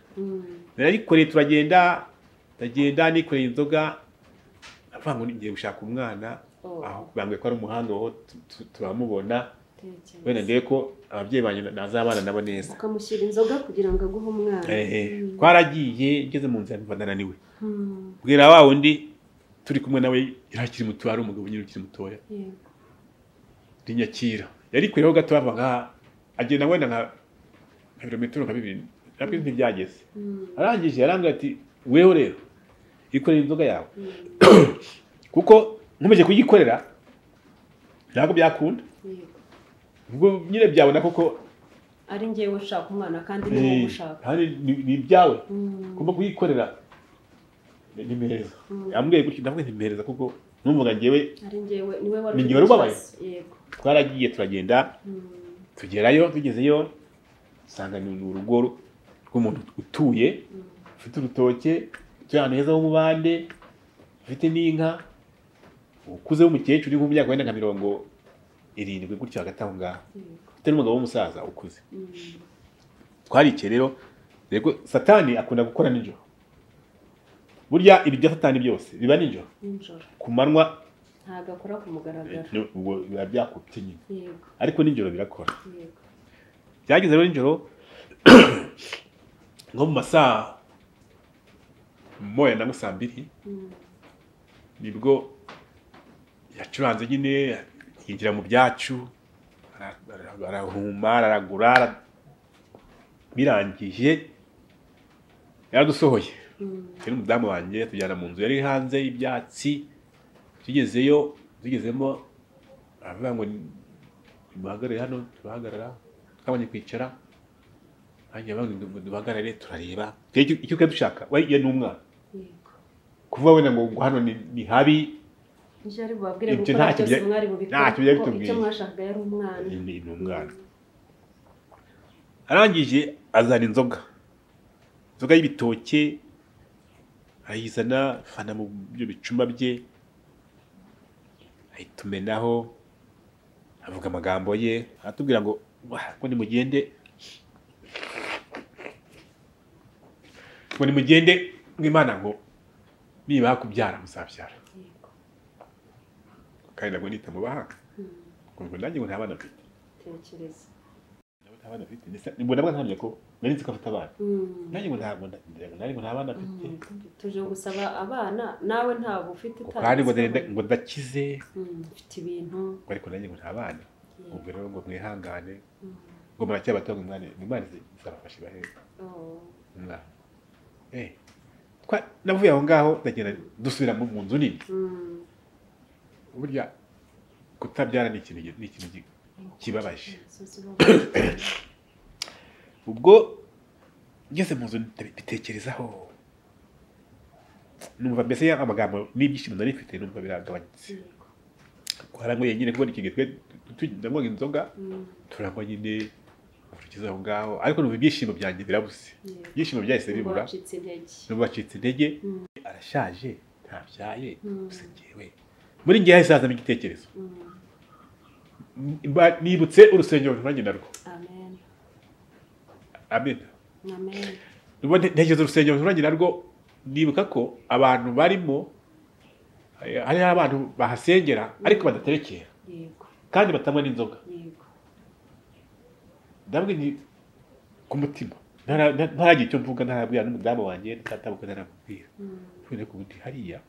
Narayikoreye turagenda, ndagenda nikoreye inzoga, avuga ngo ngiye gushaka umwana, aho bambwiye ko ari umuhanga aho turamubona, wenda ndebe ko ababyeyi banjye nazabana nabo neza, ukamushyira inzoga kugira ngo aguhe umwana. Twaragiye ngeze mu nzira mva ndananiwe, mbwira wa wundi turi kumwe nawe yari akiri muto, ari umugabo nyine ukiri mutoya, rinyakira yarikuyeho gato, ava nka agenda wenda nka birometero nka 2 nabwo ntibyageze. Arangije yarambwira ati weho rero ikorera inzoga yawe, kuko nkomeje kuyikorera ntabwo byakunda, ubwo nyine byabona koko ari njyewe ushaka umwana kandi ni wowe ushaka, kandi ni ibyawe, ugomba kuyikorera ni meza. Yambwiye gutyo, ndavuga nti mpereza kuko numvaga njyewe ari njyewe niwe wari ubabaye. Twaragiye turagenda, tugerayo, tugezeyo usanga ni urugo rw'umuntu utuye, ufite urutoke, utuye ahantu heza h'umubande, ufite n'inka, ukuze w'umukecuru uri nk'imyaka wenda nka 70 gutyo hagati aho ngaho, ufite n'umugabo w'umusaza ukuze. Twaricaye rero, rego Satani akunda gukora nijoro. Burya ibi bya Satani byose biba nijoro, ku manywa ntabwo akora ku mugaragaro, ubwo biba byakubye nyine, ariko nijoro birakora. Byageze rero nijoro nko mu masaha 1 na 2 nibwo yacuranze nyine, yinjira mu byacu, arahuma, araragura, birangije yaradusohoye. Yari umudamu wanjye, tujyana mu nzu yari hanze y'ibyatsi. Tugezeyo, tugezemo aravuga ngo nimuhagarare hano, turahagarara, twabonye kwicara, hanyuma ngo duhagarare turareba icyo twari dushaka. We ni umwana, kuvuga wenda ngo hano ni habi, ibyo ntacyo byari bitubwiye, ni umwana. Arangije azana inzoga y'ibitoke, ayizana afana mu byo bicuma bye, ayitumenaho, avuga amagambo ye, aratubwira ngo ngo nimugende, ngo nimugende mw'Imana ngo niba kubyara muzabyara. Kandi nabwo nita mu bahanga, ngo nanjye ngo nta bana mfite. Tekereza nta bana mfite, mbona bwa ntamenya ko nari nzi ko afite abana, nanjye ngo ntabwo nari ngo nta bana mfite. Tuje gusaba abana nawe ntabwo ufite, kandi ngo ndakize, mfite ibintu, ariko nanjye ngo nta bana. Ubwo rero ngo mwihangane, ngo muracyabatunga umwana, Imana izabafasha ibahe umwana. Navuye aho ngaho ndagenda dusubira mu nzu nini. Burya kutabyara ni ikintu kibabaje. Ubwo ngeze mu nzu mbitekerezaho, numva mbese amagambo n'ibyishimo nari mfite numva biragabanyutse. Twaranyweye nyine, kubona iki gihe twe inzoga turanywa nyine tugeze aho ngaho, ariko numva ibyishimo byanjye birabuze, ibyishimo byahise bibura, numva bacitse intege. Arashaje ntabyaye, gusa njyewe muri njye hahise hazamo igitekerezo, nibutse urusengero nturanye narwo. Amen. Ntekereza urusengero nturanye narwo, nibuka ko abantu barimo, hari abantu bahasengera ariko badaterekera, kandi batanywa n'inzoga. Ndabwo ni ku mutima ntaragira icyo mvuga, ntarabwira n'umudamu wanjye, ntatabuka ntaramubwira. Kubera ko ubundi hariya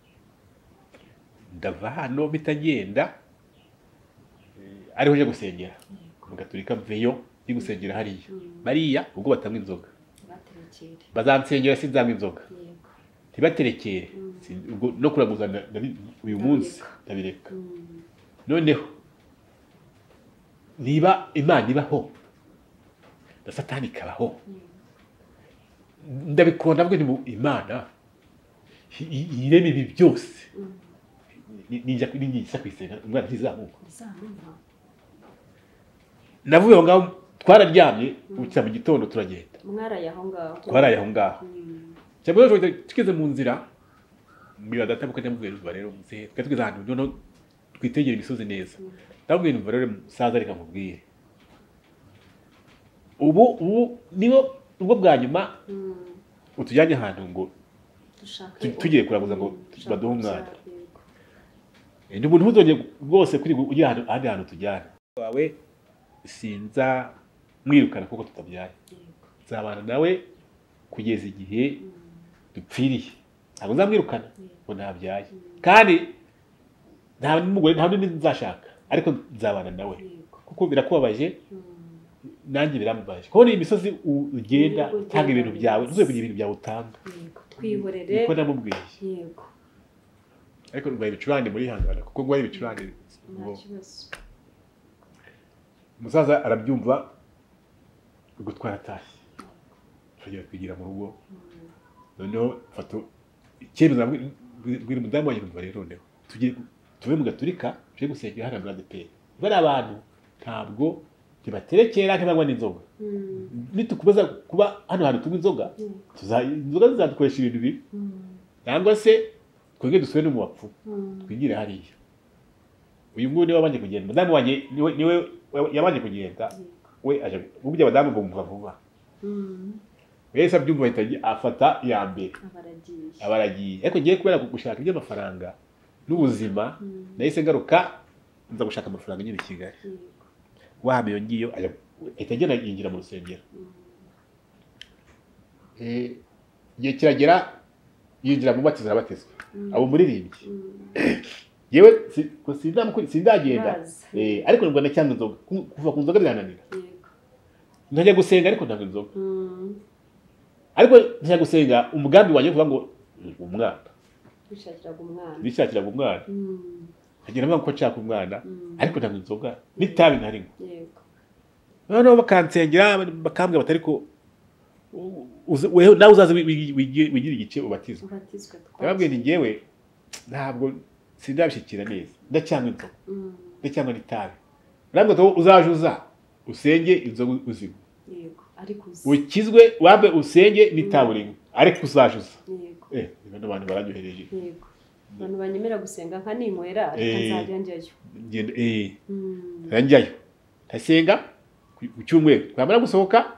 ndava hano mpita ngenda ariho nje gusengera mu Gatolika, mveyo ndi gusengera hariya bariya, ubwo batanywa inzoga bazansengera, sinzanywa inzoga, ntibaterekere, ubwo no kuraguza uyu munsi ndabireka. Noneho niba Imana ibaho na Satani ikabaho, ndabikunda bwo ni Imana irema ibi byose, ninjya kwisenga umwana ntizamuka. Navuye aho ngaho twararyamye, bucya mu gitondo turagenda. Mwaraye aho ngaho? Twaraye aho ngaho. Cyangwa tugeze mu nzira, mbwira data ko ndamubwira uva rero muzehe, twari tugeze ahantu noneho twitegera imisozi neza. Ndamubwira umva rero musaza, reka nkubwire, ubu nibo ubwo bwa nyuma utujyanye ahantu ngo tugiye kuraguza ngo baduhe umwana. Ni ubuntu ntuzongere rwose kuri ujya ahandi hantu tujyana wawe, sinza mwirukana kuko tutabyaye, nzabana nawe kugeza igihe dupfiriye, ntabwo nzamwirukana ngo ntabyaye, kandi nta n'umugore nta n'undi nzashaka, ariko nzabana nawe kuko birakubabaje nanjye birambabaje kubona iyi misozi ugenda utanga ibintu byawe, ntuze kugira ibintu byawe utanga. Twihorere, niko namubwiye. Yego. Ariko ndwaye ibicurane muri hangana, kuko ndwaye ibicurane. Umusaza arabyumva, ubwo twaratashye turagera twigira mu rugo. Noneho mfata icyemezo, mbwira umudamu wanjye numva rero noneho tugiye tuve mu Gatolika tujye gusengera hano muri ADEPR. Bari abantu ntabwo ntibaterekera, ntibanywa n'inzoga. Nitukomeza kuba hano hantu tunywa inzoga, inzoga zizadukoresha ibintu bibi, cyangwa se Twongere dusubire no mu bapfumu, twigire hariya. Uyu nguyu niwe wabanje kugenda, madamu wanjye niwe yabanje kugenda, we aje burya abadamu bumva vuba. Wese abyumva ahita afata iya mbere, abaragiye. Ariko ngiye kubera gushaka iby'amafaranga n'ubuzima, nahise ngaruka nza gushaka amafaranga nyine i Kigali. Wahame iyo ngiyo ahita agenda yinjira mu rusengero. Igihe kiragera yinjira mu batizo arabatizwa, abo muririmbyi. Yewe sindagenda, ariko nubwo ndacyanga inzoga, kuva ku nzoga birananira. Ntajya gusenga ariko ntabwo inzoga. Ariko ntajya gusenga umugambi wanjye kuvuga ngo umwana. Bishakiraga umwana. Nkagira ngo ko nshaka umwana, ariko ntabwo inzoga n'itabi ntarinywa. Noneho bakansengera bakambwira bati ariko nawe uzaze wigire igice ubatizwe. Ndababwira nti njyewe ntabwo sindabishyikira neza, ndacyanywa inzoga, ndacyanywa n'itabi. Barambwira ngo uzaje uza usenge inzoga uzinywe, ukizwe wambe usenge n'itabi urinywe, ariko uzaje uza. Abantu baranyohereje. Abantu banyemera gusenga nka ninywera, ariko nzajya njyayo. Njyayo ndasenga ku cyumweru, twamara gusohoka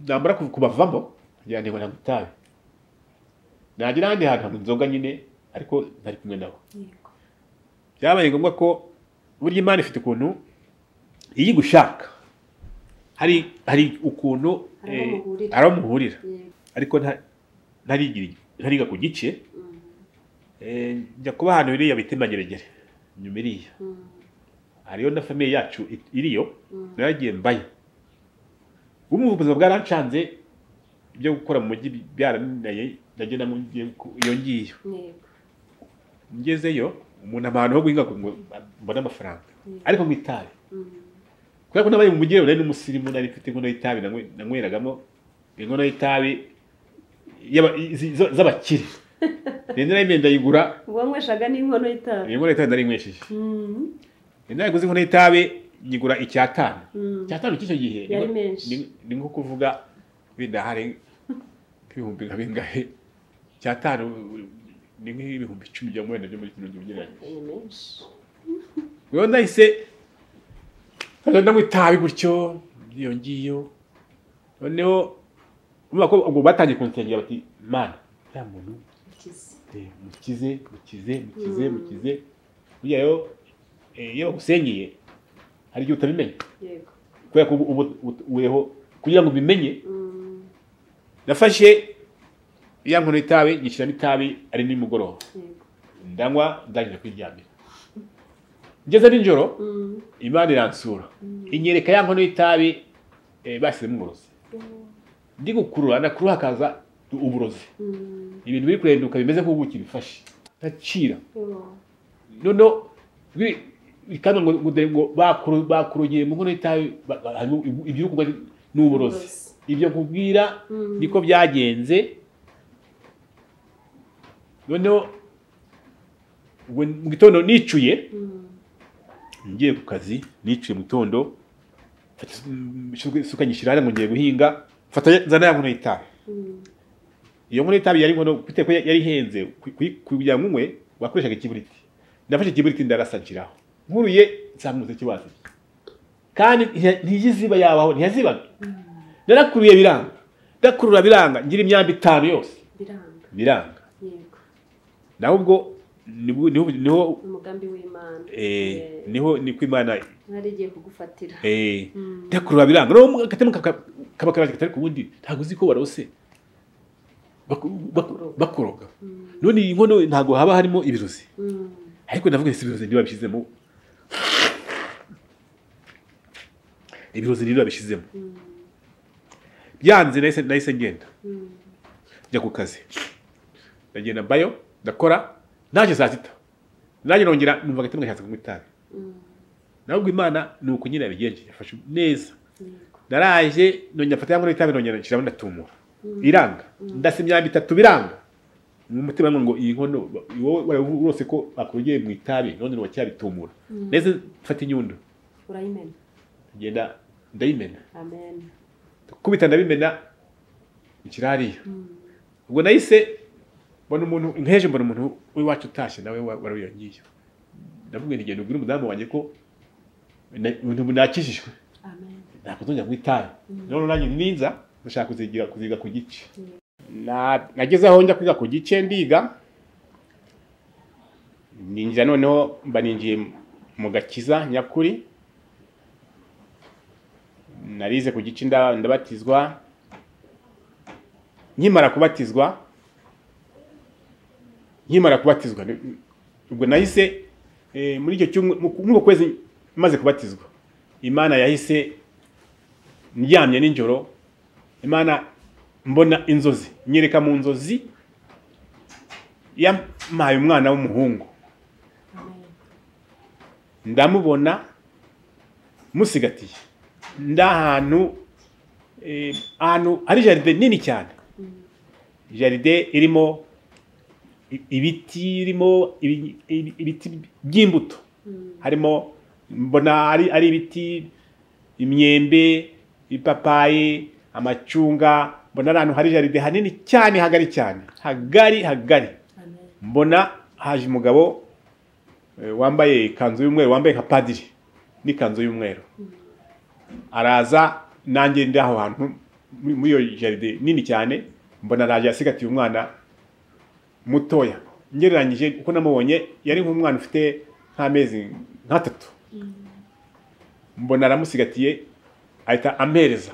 namara kubavamo ngira ngo nanywa itabi, nagira ahandi hantu inzoga nyine, ariko ntari kumwe nabo. Byabaye ngombwa ko burya Imana ifite ukuntu iyo igushaka hari ukuntu ari muhurira, ariko ntariga ku gice. Njya kuba ahantu iriya bita Mageragere, nyuma iriya hariyo na famiye yacu iriyo, naragiye mbayo. Ubu ubuzima bwarancanze, ibyo gukora mu mujyi byarananiye, ndagenda iyo ngiyo. Ngezeyo umuntu abantu ho guhinga ngo mbone amafaranga, ariko mu itabi. Kubera ko nabaye mu mujyi nari n'umusirimu, nari mfite inkono y'itabi nanyweragamo inkono y'itabi z'abakire. Nari nari ndayigura. Wanyweshaga n'inkono y'itabi? Inkono y'itabi narinywesheje. Nari naguze inkono y'itabi nyigura 5. 5 cy'icyo gihe ni nko kuvuga wenda hari ibihumbi nka bingahe, 5 ni nk'ibihumbi 10 bya mwenda byo muri kino gihe ugereranyije. Wewe nahise ndanywa itabi gutyo iyo ngiyo. Noneho urumva ko ubwo batangiye kunsengera bati Mana ya muntu mukize mukize mukize mukize. Burya rero iyo bagusengeye hari igihe utabimenya. Kubera ko ubu kugira ngo ubimenye, nafashe ya nkono y'itabi nyishyiramo itabi ari nimugoroba, ndanywa ndangije kwiryamira. Ngeze nijoro Imana iransura inyereka ya nkono y'itabi bashyizemo uburozi. Ndi gukurura nakurura hakaza uburozi, ibintu biri kurenduka bimeze nk'ubuki bifashe, ndacira. Noneho bikanga ngo bakurugiye mu nkono y'itabi ibyo kunywa ni uburozi. Ibyo nkubwira niko byagenze. Noneho mu gitondo nicuye ngiye ku kazi, nicuye mu gitondo isuka nyishyira hariya ngo ngiye guhinga, mfata nzana ya nkono y'itabi. Iyo nkono y'itabi yari inkono bitewe ko yari ihenze, kugira ngo unywe wakoreshaga ikiburiti. Nafashe ikiburiti ndarasa nshyiraho, nkuruye nsanga umuseke wasibye, kandi ntiyiziba yabaho, ntiyazibaga. Narakuruye biranga, ndakurura biranga, ngira imyambi 5 yose biranga. Naho ubwo niho umugambi w'Imana, niho niko Imana nari igiye kugufatira. Ndakurura biranga, no katema kaba karaje katari kubundi, ntago uzi ko warose bakoroga. None iyi nkono ntago haba harimo ibirozi. Ariko ndavuga ese ibirozi niba bishyizemo, ibirozi niba bishyizemo. Byanze nahise ngenda njya ku kazi, ndagenda mbayo ndakora, naje saa 6 naje nongera numva agatima gashatse kunywa itabi. Nabwo Imana ni uko nyine yabigenje, yafashe neza. Naraje nongera mfata ya nkono y'itabi nongera nshyiramo ndatumura, iranga. Ndasa imyambi 3 biranga. Mu mutima ngo iyi nkono wowe urose ko bakurugiye mu itabi none uracyabitumura. Neze mfata inyundo urayimena, ngenda ndayimena. Amen. Kubita ndabimena nshyira hariya. Ubwo nahise Mbona umuntu nkeje, mbona umuntu w'iwacu utashye nawe waruyongiye. Ndavuga nti genda ubwire umudamu wanjye ko nakijijwe. Amen. Ntabwo nzongera kunywa itabi. None nanjye ninza ndashaka kuziga ku gice. Nageze aho njya kwiga ku gice ndiga, ninjira noneho mba ninjiye mu gakiza nyakuri. Narize ku gice ndabatizwa. Nkimara kubatizwa ubwo nahise muri icyo cyumweru, muri uko kwezi maze kubatizwa, Imana yahise ndyamye nijoro, Imana mbona inzozi, nyereka mu nzozi yampaye umwana w'umuhungu. Ndamubona musigatiye ndahantu ahantu hari jardin nini cyane, jardin irimo ibiti, irimo ibiti by'imbuto, harimo mbona ari ibiti imyembe, ipapayi, amacunga. Mbona ahantu hari jardin hanini cyane, hagari cyane, hagari. Mbona haje umugabo wambaye ikanzu y'umweru, wambaye nka padiri n'ikanzu y'umweru, araza nanjye ndi aho hantu muri iyo jardin nini cyane. Mbona araje asigatiye umwana mutoya, ngereranyije uko namubonye yari nk'umwana ufite nk'amezi nk'atatu. Mbona aramusigatiye ahita ampereza,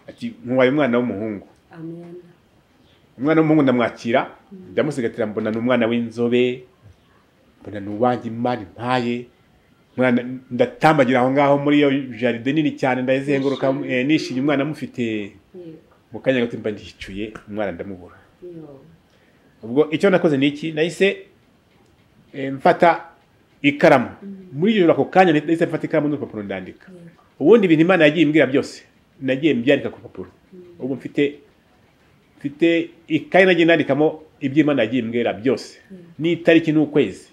ati nkuwaye umwana w'umuhungu. Amen. Umwana w'umuhungu ndamwakira, ndamusigatira. Mbona ni umwana w'inzobe, mbona ni uwanjye Imana impaye. Ndatambagira aho ngaho muri iyo jardin nini cyane, ndayizenguruka nishimye umwana amufite. Mu kanya gato mba ndicuye umwana ndamubura. Ubwo icyo nakoze ni iki, nahise mfata ikaramu muri iyo ako kanya, nahise mfata ikaramu n'urupapuro ndandika. Ubundi ibintu Imana yagiye imbwira byose nagiye mbyandika ku papuro. Ubu mfite ikayi nagiye nandikamo ibyo Imana yagiye imbwira byose, n'itariki n'ukwezi.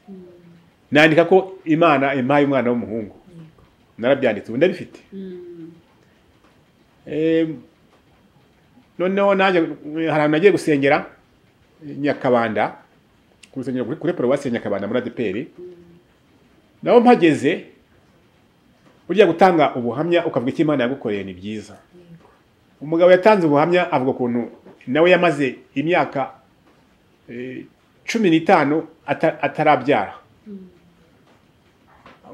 Nandika ko Imana impaye umwana w'umuhungu. Narabyanditse ubu ndabifite. Noneho naje hari ahantu nagiye gusengera Nyakabanda, ku rusengero kuri paruwasi ya Nyakabanda muri ADEPR. Naho mpageze, burya gutanga ubuhamya ukavuga icyo Imana yagukoreye ni byiza. Umugabo yatanze ubuhamya avuga ukuntu nawe yamaze imyaka 15 atarabyara.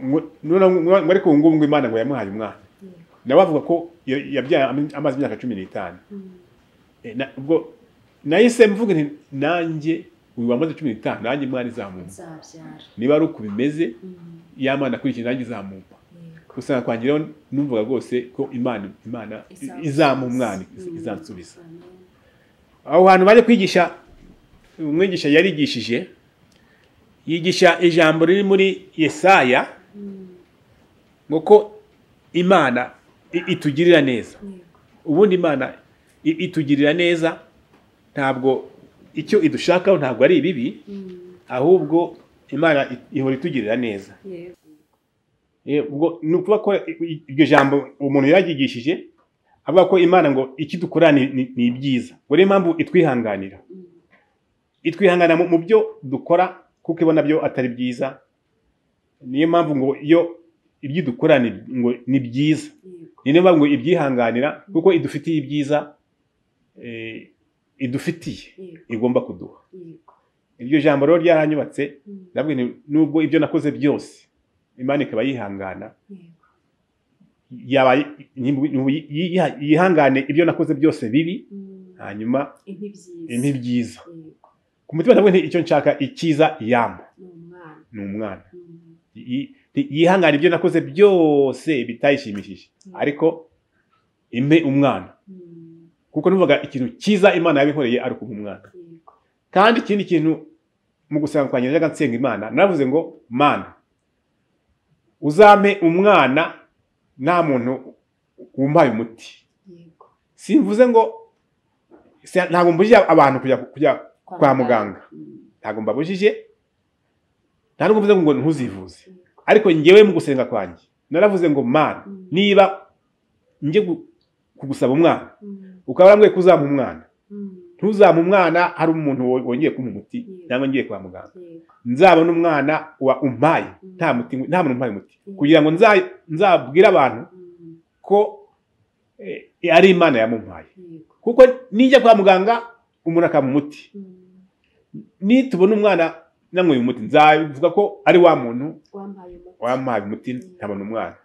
Ngo ariko ngo Imana ngo yamuhaye umwana. Nawe avuga ko yabyaye amaze imyaka 15. Ubwo nahise mvuga nti nanjye uyu wamaze 15 nanjye Imana izamumpa. Niba ari uko bimeze, ya Mana akurikiye nanjye izamumpa. Gusa kwangiraho numvaga rwose ko Imana izampa umwana, izansubiza. Aho hantu baje kwigisha, umwigisha yarigishije, yigisha ijambo riri muri Yesaya ngo ko Imana itugirira neza. Ubundi Imana itugirira neza, ntabwo icyo idushakaho ntabwo ari ibibi, ahubwo Imana ihora itugirira neza. Ubwo ni ukuvuga ko iryo jambo umuntu yarigishije avuga ko Imana ngo ikidukora ni ibyiza. Ngo niyo mpamvu itwihanganira, itwihangana mu byo dukora kuko ibona byo atari byiza. Niyo mpamvu ngo iyo ibyo dukora ngo ni byiza, niyo mpamvu ngo ibyihanganira kuko idufitiye ibyiza, idufitiye igomba kuduha. Iryo jambo rero ryaranyubatse. Ndavuga nti nubwo ibyo nakoze byose Imana ikaba yihangana, yaba yihangane ibyo nakoze byose bibi, hanyuma impa ibyiza. Ku mutima ndavuga nti icyo nshaka icyiza yampa ni umwana. Yihangane ibyo nakoze byose bitayishimishije, ariko impe umwana, kuko numvaga ikintu cyiza Imana yabinkoreye ari ukumpa umwana. Kandi ikindi kintu mu gusenga kwanjye najyaga nsenga Imana, naravuze ngo Mana uzampe umwana nta muntu wumpaye umuti. Simvuze ngo ntabwo mbujije abantu kujya kwa muganga, ntabwo mbabujije, nta nubwo mvuze ngo ntuzivuze, ariko njyewe mu gusenga kwanjye naravuze ngo Mana niba njye kugusaba umwana ukaba warambwiye ko uzampa umwana, Ntuzampa umwana hari umuntu wongeye kumpa umuti cyangwa ngiye kwa muganga. Nzabona umwana wa umpaye nta muti, nta muntu umpaye umuti, kugira ngo nzabwire abantu ko ari Imana yamumpaye. Kuko nijya kwa muganga umuntu akampa umuti, nitubona umwana nanyweye umuti nzavuga ko ari wa muntu wampaye umuti ntabona umwana.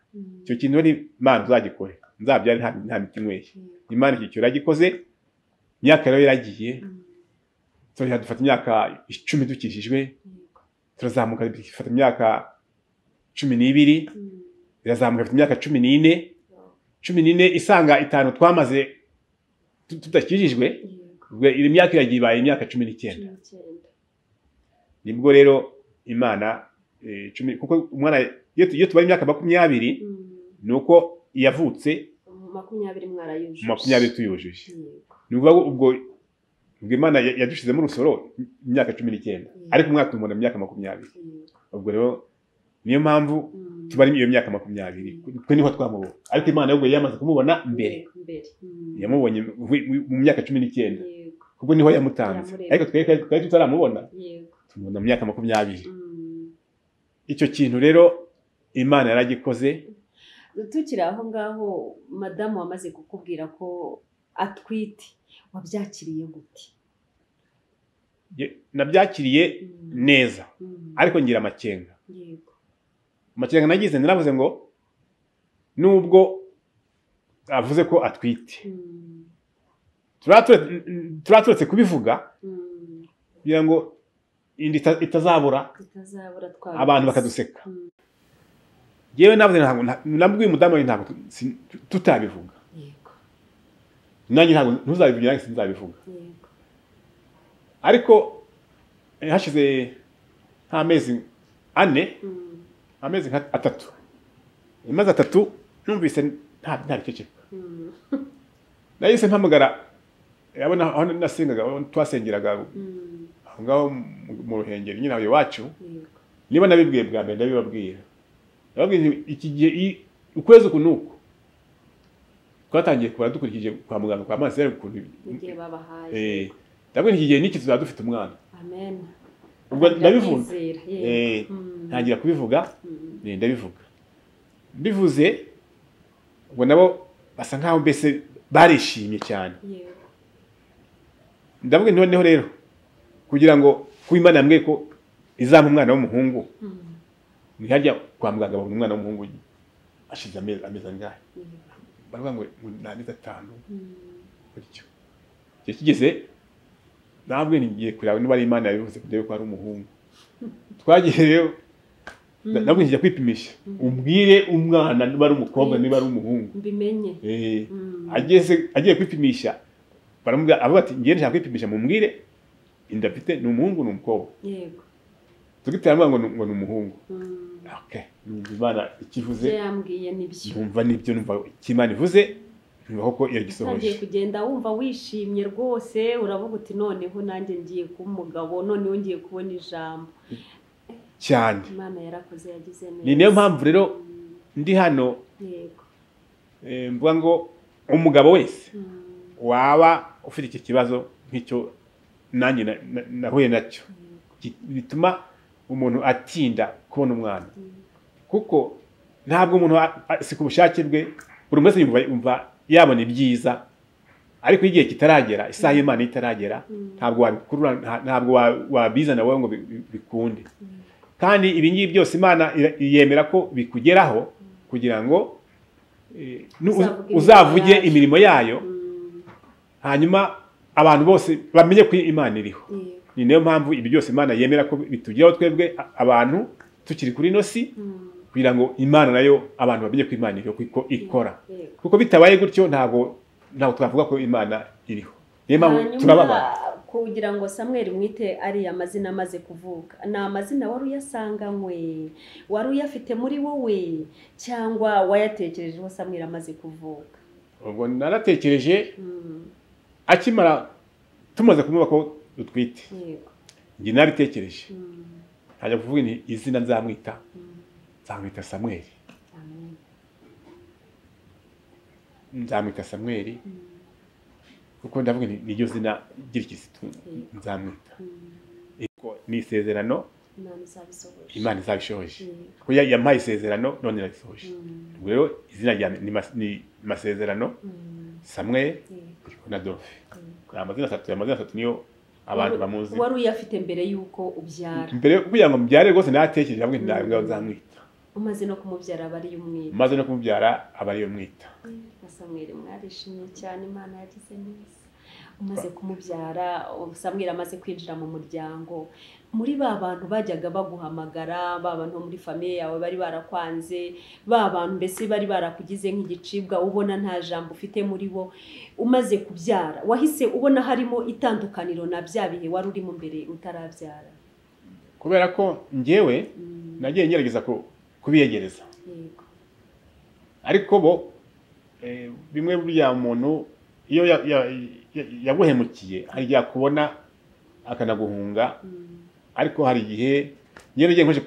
Icyo kintu ari Imana uzagikore, nzabyare nta miti nyweye. Imana icyo kintu yaragikoze. Imyaka rero yaragiye, dufata imyaka 10 dukijijwe, turazamuka dufata imyaka 12, irazamuka dufata imyaka 14, 14 isanga 5 twamaze tudakijijwe, iri myaka iragiye ibaye imyaka 19. Nibwo rero Imana 10, kuko umwana iyo tubaye imyaka 20 nuko yavutse 20 mwarayujuje, 20 tuyujuje. Ni ubwo Imana yadushizemo urusoro imyaka 19, ariko umwaka tumubona imyaka 20. Ubwo rero niyo mpamvu tubari iyo myaka 20 twe niho twamubona, ariko Imana ubwo yamaze kumubona mbere, yamubonye mu myaka 19, kuko niho yamutanze, ariko twe tutaramubona, tumubona mu myaka 20. Icyo kintu rero Imana yaragikoze. Tukiri aho ngaho, madamu wamaze kukubwira ko atwite, wabyakiriye gute? Nabyakiriye neza, ariko ngira amakenga. Amakenga nagize, naravuze ngo nubwo avuze ko atwite, turaturetse kubivuga kugira ngo inda itazabura, abantu bakaduseka. Yewe navuze ntabwo nabwiye umudamu we ntabwo tutabivuga. Nanjye ntabwo ntuzabivugira, nanjye sinzabivuga. Ariko hashize nk'amezi 4, amezi nka 3, amezi 3 numvise nta biceceka. Nahise mpamagara yabona aho nasengaga, aho twasengeraga aho ngaho mu Ruhengeri nyine aho iwacu. Niba nabibwiye bwa mbere ndabibabwira, ndababwira iki gihe ukwezi uku nuku twatangiye kubara dukurikije kwa muganga kwa mazi yari ukuntu igihe babahaye. Ndabona iki gihe niki tuzaba dufite umwana. Amen. Ubwo ndabivuga, ntangira kubivuga, ndabivuga mbivuze, ubwo nabo basa nkaho mbese barishimye cyane. Ndavuga noneho rero kugira ngo kuba Imana yambwiye ko izampa umwana w'umuhungu, ntihajya kwa muganga babona umwana w'umuhungu ashize amezi angahe, baravuga ngo ni amezi 5 gutyo. Icyo kigeze nabwo ngiye kureba niba ari Imana yabivuze kugira ko ari umuhungu. Twagiye rero nabwo ngiye kwipimisha, umbwire umwana niba ari umukobwa niba ari umuhungu mbimenye. Ageze agiye kwipimisha baramubwira, avuga ati ngiye nshaka kwipimisha mumbwire inda mfite ni umuhungu ni umukobwa. Yego. Tugitera ngo ni umuhungu. Okay, numva Imana ikivuze yambwiye nibyo, numva nibyo, numva Imana ivuze, numva koko iragisohoje. Utangiye kugenda wumva wishimye rwose, uravuga uti noneho nanjye ngiye kuba umugabo, noneho ngiye kubona ijambo cyane. Imana yarakoze, yagize neza. Ni niyo mpamvu rero ndi hano. Yego. Mvuga ngo umugabo wese waba ufite iki kibazo nk'icyo nanjye nahuye nacyo, bituma umuntu atinda kubona umwana, kuko ntabwo umuntu si ku bushake bwe, buri wese yumva yabona ibyiza, ariko igihe kitaragera, isaha y'Imana itaragera, ntabwo wabikurura, ntabwo wabizana wowe ngo bikunde. Kandi ibi ngibi byose Imana yemera ko bikugeraho kugira ngo uzavuge imirimo yayo, hanyuma abantu bose bamenye ko Imana iriho. Ni niyo mpamvu ibi byose Imana yemera ko bitugeraho twebwe abantu tukiri kuri ino si, kugira ngo Imana nayo abantu bamenye ko Imana iriho, kuko ikora. Kuko bitabaye gutyo ntabwo twavuga ko Imana iriho. Niyo mpamvu turababara. Kugira ngo Samuel mwite ari amazina amaze kuvuka, ni amazina wari uyasanganywe, wari uyafite muri wowe, cyangwa wayatekerejeho Samuel amaze kuvuka? Ubwo naratekereje akimara tumaze kumuba ko dutwite. Njye naritekereje, ntajya kuvuga ni izina nzamwita, nzamwita Samuel. Nzamwita Samuel. Kuko ndavuga niryo zina ry'irikisitu nzamwita. Ni isezerano Imana izabishohoje. Kuko yampaye isezerano none irabisohoje. Ubwo rero izina rya ni Masezerano Samuel na Adolphe. Amazina atatu niyo abantu bamuzi. Wari uyafite mbere yuko ubyara? Mbere kugira ngo mbyare rwose natekereje hamwe ntabwo nzamwita. Umaze no kumubyara aba ari umwita. Umaze no kumubyara aba ari umwita. Samuel mwarishimye cyane, Imana yagize neza. Umaze kumubyara Samuel amaze kwinjira mu muryango, muri ba bantu bajyaga baguhamagara, ba bantu muri famille yawe bari barakwanze, ba bantu mbese bari barakugize nk'igicibwa ubona nta jambo ufite muri bo, umaze kubyara wahise ubona harimo itandukaniro na bya bihe wari urimo mbere utarabyara? Kubera ko njyewe nagiye ngerageza kubiyegereza. Yego. Ariko bo bimwe burya umuntu iyo yaguhemukiye hari igihe akubona akanaguhunga, ariko hari igihe njyewe nkoje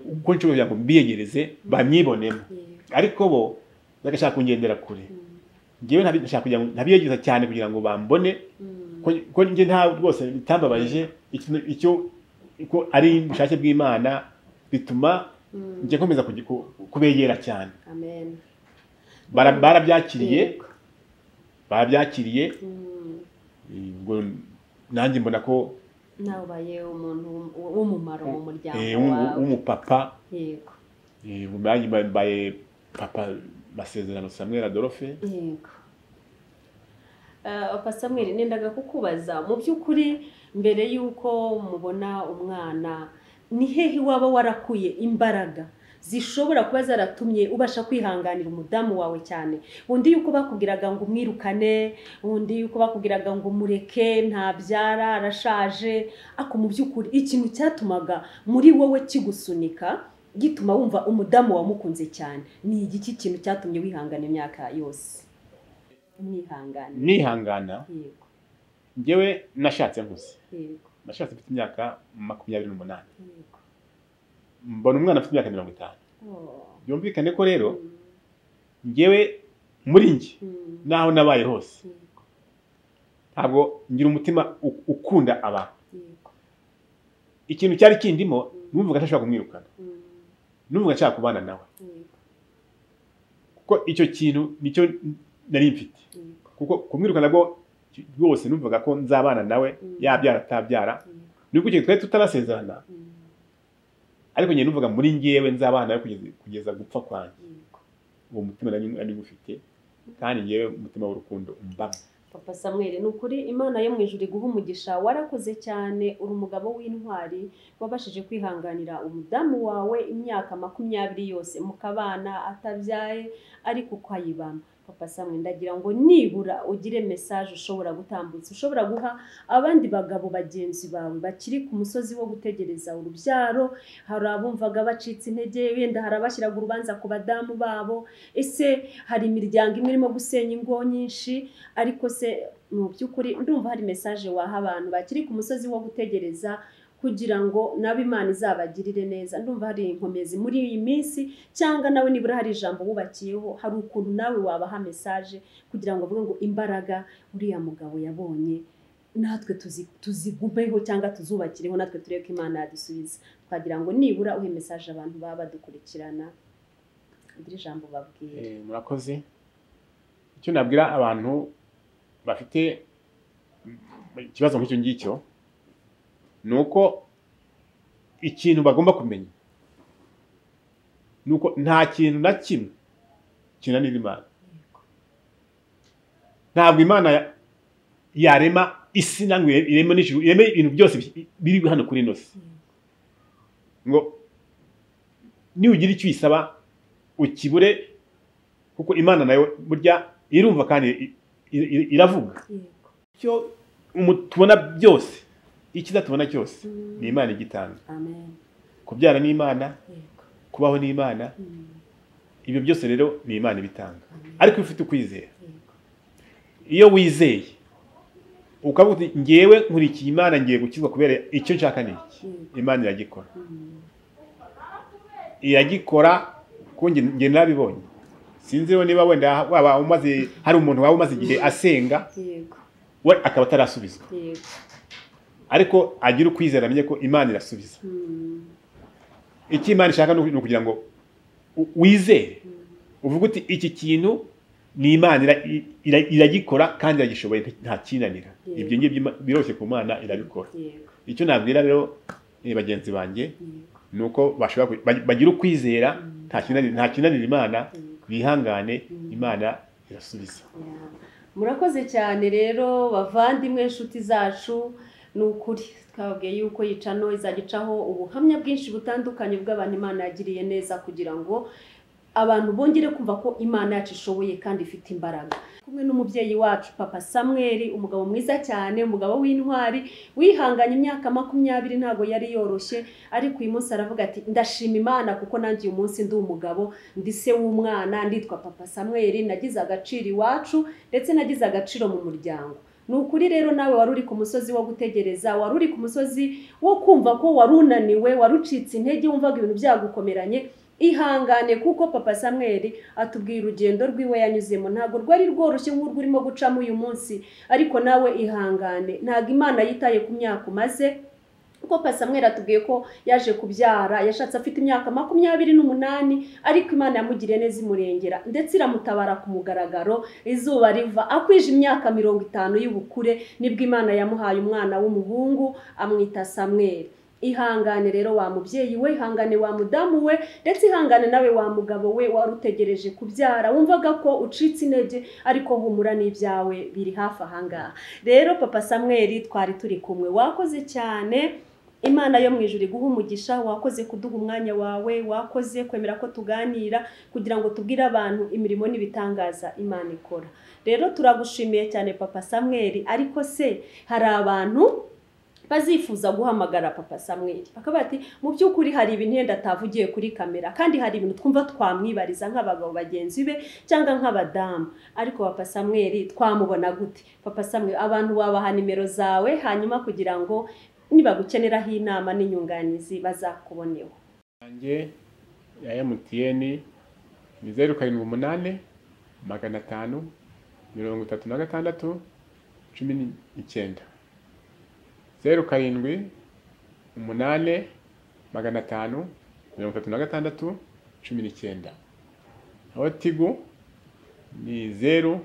uko nshobora kugira ngo mbiyegereze bamyibonemo, ariko bo bagashaka kungendera kure. Njyewe ntabishaka kugira ngo ntabiyegereza cyane kugira ngo bambone ko njye nta rwose bitambabaje, icyo ko ari ubushake bw'Imana bituma njye nkomeza kubegera cyane. Amen. Barabyakiriye, barabyakiriye. Ubwo nanjye mbona ko nawe ubaye umuntu w'umumaro mu muryango wawe, w'umupapa. Yego. Nanjye mbaye papa Masezerano Samuel Adolphe. Yego. Papa Samuel, nendaga kukubaza mu by'ukuri mbere yuko mubona umwana, ni hehe waba warakuye imbaraga zishobora kuba zaratumye ubasha kwihanganira umudamu wawe cyane? Undi yuko bakubwiraga ngo umwirukane, undi yuko bakubwiraga ngo mureke ntabyara arashaje, ako mu by'ukuri ikintu cyatumaga muri wowe kigusunika gituma wumva umudamu wamukunze cyane ni igiki? Kintu cyatumye wihangana imyaka yose umwihangana? Nihangana. Yego. Njyewe nashatse nkuze. Yego. Nashatse mfite imyaka 28. Yego. Mbona umwana afite imyaka 50. Byumvikane ko rero njyewe muri njye naho nabaye hose ntabwo ngira umutima ukunda abantu. Ikintu cyari kindimo numvaga ntashobora kumwirukana, numvaga nshaka kubana nawe, kuko icyo kintu nicyo nari mfite. Kuko kumwirukana bwo rwose numvaga ko nzabana nawe yabyara atabyara, nubwo icyo twari tutarasezerana, ariko njye numvaga muri njyewe nzabana nawe kugeza gupfa kwanjye. Uwo mutima nari ngufite, kandi njyewe umutima w'urukundo umbamo. Papa Samuel, ni ukuri Imana yo mu ijuru iguha umugisha, warakoze cyane, uri umugabo w'intwari wabashije kwihanganira umudamu wawe imyaka 20 yose mukabana atabyaye ariko ukayibama. Papa Samuel, ndagira ngo nibura ugire message ushobora gutambutsa, ushobora guha abandi bagabo bagenzi bawe bakiri ku musozi wo gutegereza urubyaro. Hari abumvaga bacitse intege, wenda hari abashyiraga urubanza ku badamu babo, ese hari imiryango imwe irimo gusenya ingo nyinshi, ariko se mu by'ukuri ndumva hari message waha abantu bakiri ku musozi wo gutegereza kugira ngo nabo Imana izabagirire neza. Ndumva hari inkomezi muri iyi minsi, cyangwa nawe nibura hari ijambo wubakiyeho, hari ukuntu nawe wabaha message kugira ngo avuge ngo imbaraga uriya mugabo yabonye natwe tuzigumeho cyangwa tuzubakireho, natwe turebe ko Imana yadusubiza. Twagira ngo nibura uhe message abantu baba badukurikirana, ugire ijambo babwira. Murakoze. Icyo nabwira abantu bafite ikibazo nk'icyo ngicyo nuko ikintu bagomba kumenya nuko nta kintu na kimwe kinanira Imana. Ntabwo Imana yarema isi nangwe ireme n'ijuru, ireme ibintu byose biri hano kuri ino si, ngo niugira icyo uyisaba ukibure, kuko Imana nayo burya irumva kandi iravuga. Icyo tubona byose, icyiza tubona cyose ni Imana igitanga. Amen. Kubyara ni Imana, kubaho ni Imana, ibyo byose rero ni Imana ibitanga. Ariko ufite ukwizera, iyo wizeye ukavuga uti ngewe nkurikiye Imana, ngiye gukizwa kubera icyo nshaka ni iki, Imana iragikora. Iragikora kuko nge nabibonye. Sinzi niba wenda waba umaze, hari umuntu waba umaze igihe asenga, we akaba atarasubizwa, ariko agira ukwizera amenye ko Imana irasubiza. Icyo Imana ishaka ni ukugira ngo wizere, uvuge uti iki kintu ni Imana iragikora kandi iragishoboye, nta kinanira. Ibyo ngibyo biroroshye ku Mana, irabikora. Icyo nabwira rero bagenzi banjye ni uko bashobora bagira ukwizera, nta kinanira Imana, bihangane, Imana irasubiza. Murakoze cyane rero bavandimwe, inshuti zacu, ni ukuri twababwiye yuko yicano izagicaho ubuhamya bwinshi butandukanye bw'abantu Imana yagiriye neza, kugira ngo abantu bongere kumva ko Imana yacu ishoboye kandi ifite imbaraga. Kumwe n'umubyeyi wacu Papa Samuel, umugabo mwiza cyane, umugabo w'intwari, wihanganye imyaka 20 ntago yari yoroshye, ariko uyu munsi aravuga ati ndashima Imana kuko nanjye uyu munsi ndi umugabo, ndi se w'umwana, nditwa Papa Samuel, nagize agaciro iwacu ndetse nagize agaciro mu muryango. Ni ukuri rero nawe wari uri ku musozi wo gutegereza, wari uri ku musozi wo kumva ko wari unaniwe, wari ucitse intege, wumvaga ibintu byagukomeranye, ihangane kuko Papa Samuel atubwira urugendo rwiwe yanyuzemo, ntabwo rwari rworoshye nk'urwo urimo gucamo uyu munsi, ariko nawe ihangane, ntabwo Imana yitaye ku myaka umaze. Kuko Papa Samuel atubwiye ko yaje kubyara yashatse afite imyaka 28, ariko Imana yamugiriye neza imurengera ndetse iramutabara ku mugaragaro, izuba riva akwije imyaka 50 y'ubukure, nibwo Imana yamuhaye umwana w'umuhungu amwita Samuel. Ihangane rero wa mubyeyi we, ihangane wa mudamu we, ndetse ihangane nawe wa mugabo we wari utegereje kubyara, wumvaga ko ucitse intege, ariko humura n'ibyawe biri hafi ahangaha. Rero Papa Samuel twari turi kumwe, wakoze cyane, Imana yo mu ijuru iguhe umugisha, wakoze kuduha umwanya wawe, wakoze kwemera ko tuganira kugira ngo tubwire abantu imirimo n'ibitangaza Imana ikora. Rero turagushimiye cyane Papa Samuel, ariko se hari abantu bazifuza guhamagara Papa Samuel bakaba bati mu by'ukuri hari ibintu yenda atavugiye kuri kamera, kandi hari ibintu twumva twamwibariza nk'abagabo bagenzi be cyangwa nk'abadamu, ariko Papa Samuel twamubona gute? Papa Samuel, abantu wabaha nimero zawe hanyuma kugira ngo nibagukeneraho inama n'inyunganizi bazakuboneho. Yanjye ya MTN ni 078 536 19, 078 536 19. Aho Tigo ni 07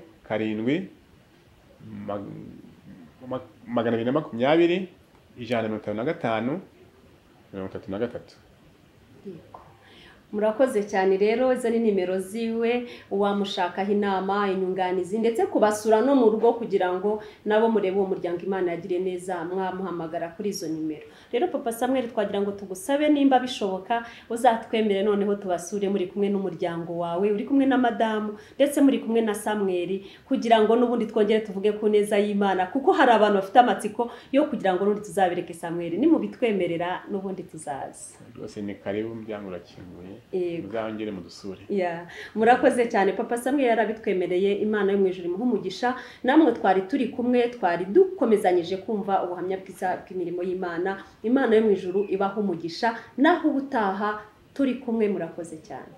220 155 33. Murakoze cyane rero, izo ni nimero ziwe, uwamushakaho inama, inyunganizi ndetse kubasura no mu rugo kugira ngo nabo murebe uwo muryango Imana yagiriye neza, mwamuhamagara kuri izo nimero. Rero Papa Samuel twagira ngo tugusabe nimba bishoboka uzatwemere noneho tubasure muri kumwe n'umuryango wawe, uri kumwe na madamu ndetse muri kumwe na Samuel, kugira ngo n'ubundi twongere tuvuge ku neza y'Imana, kuko hari abantu bafite amatsiko yo kugira ngo n'ubundi tuzabereke Samuel. Nimubitwemerera n'ubundi tuzaza. Rwose ni karibu, umuryango urakinguye. Muzongere mudusure. Murakoze cyane Papa Samuel yarabitwemereye, Imana yo mu ijuru imuhe umugisha. Namwe twari turi kumwe, twari dukomezanyije kumva ubuhamya bwiza bw'imirimo y'Imana. Imana yo mu ijuru ibahe umugisha, naho ubutaha turi kumwe. Murakoze cyane.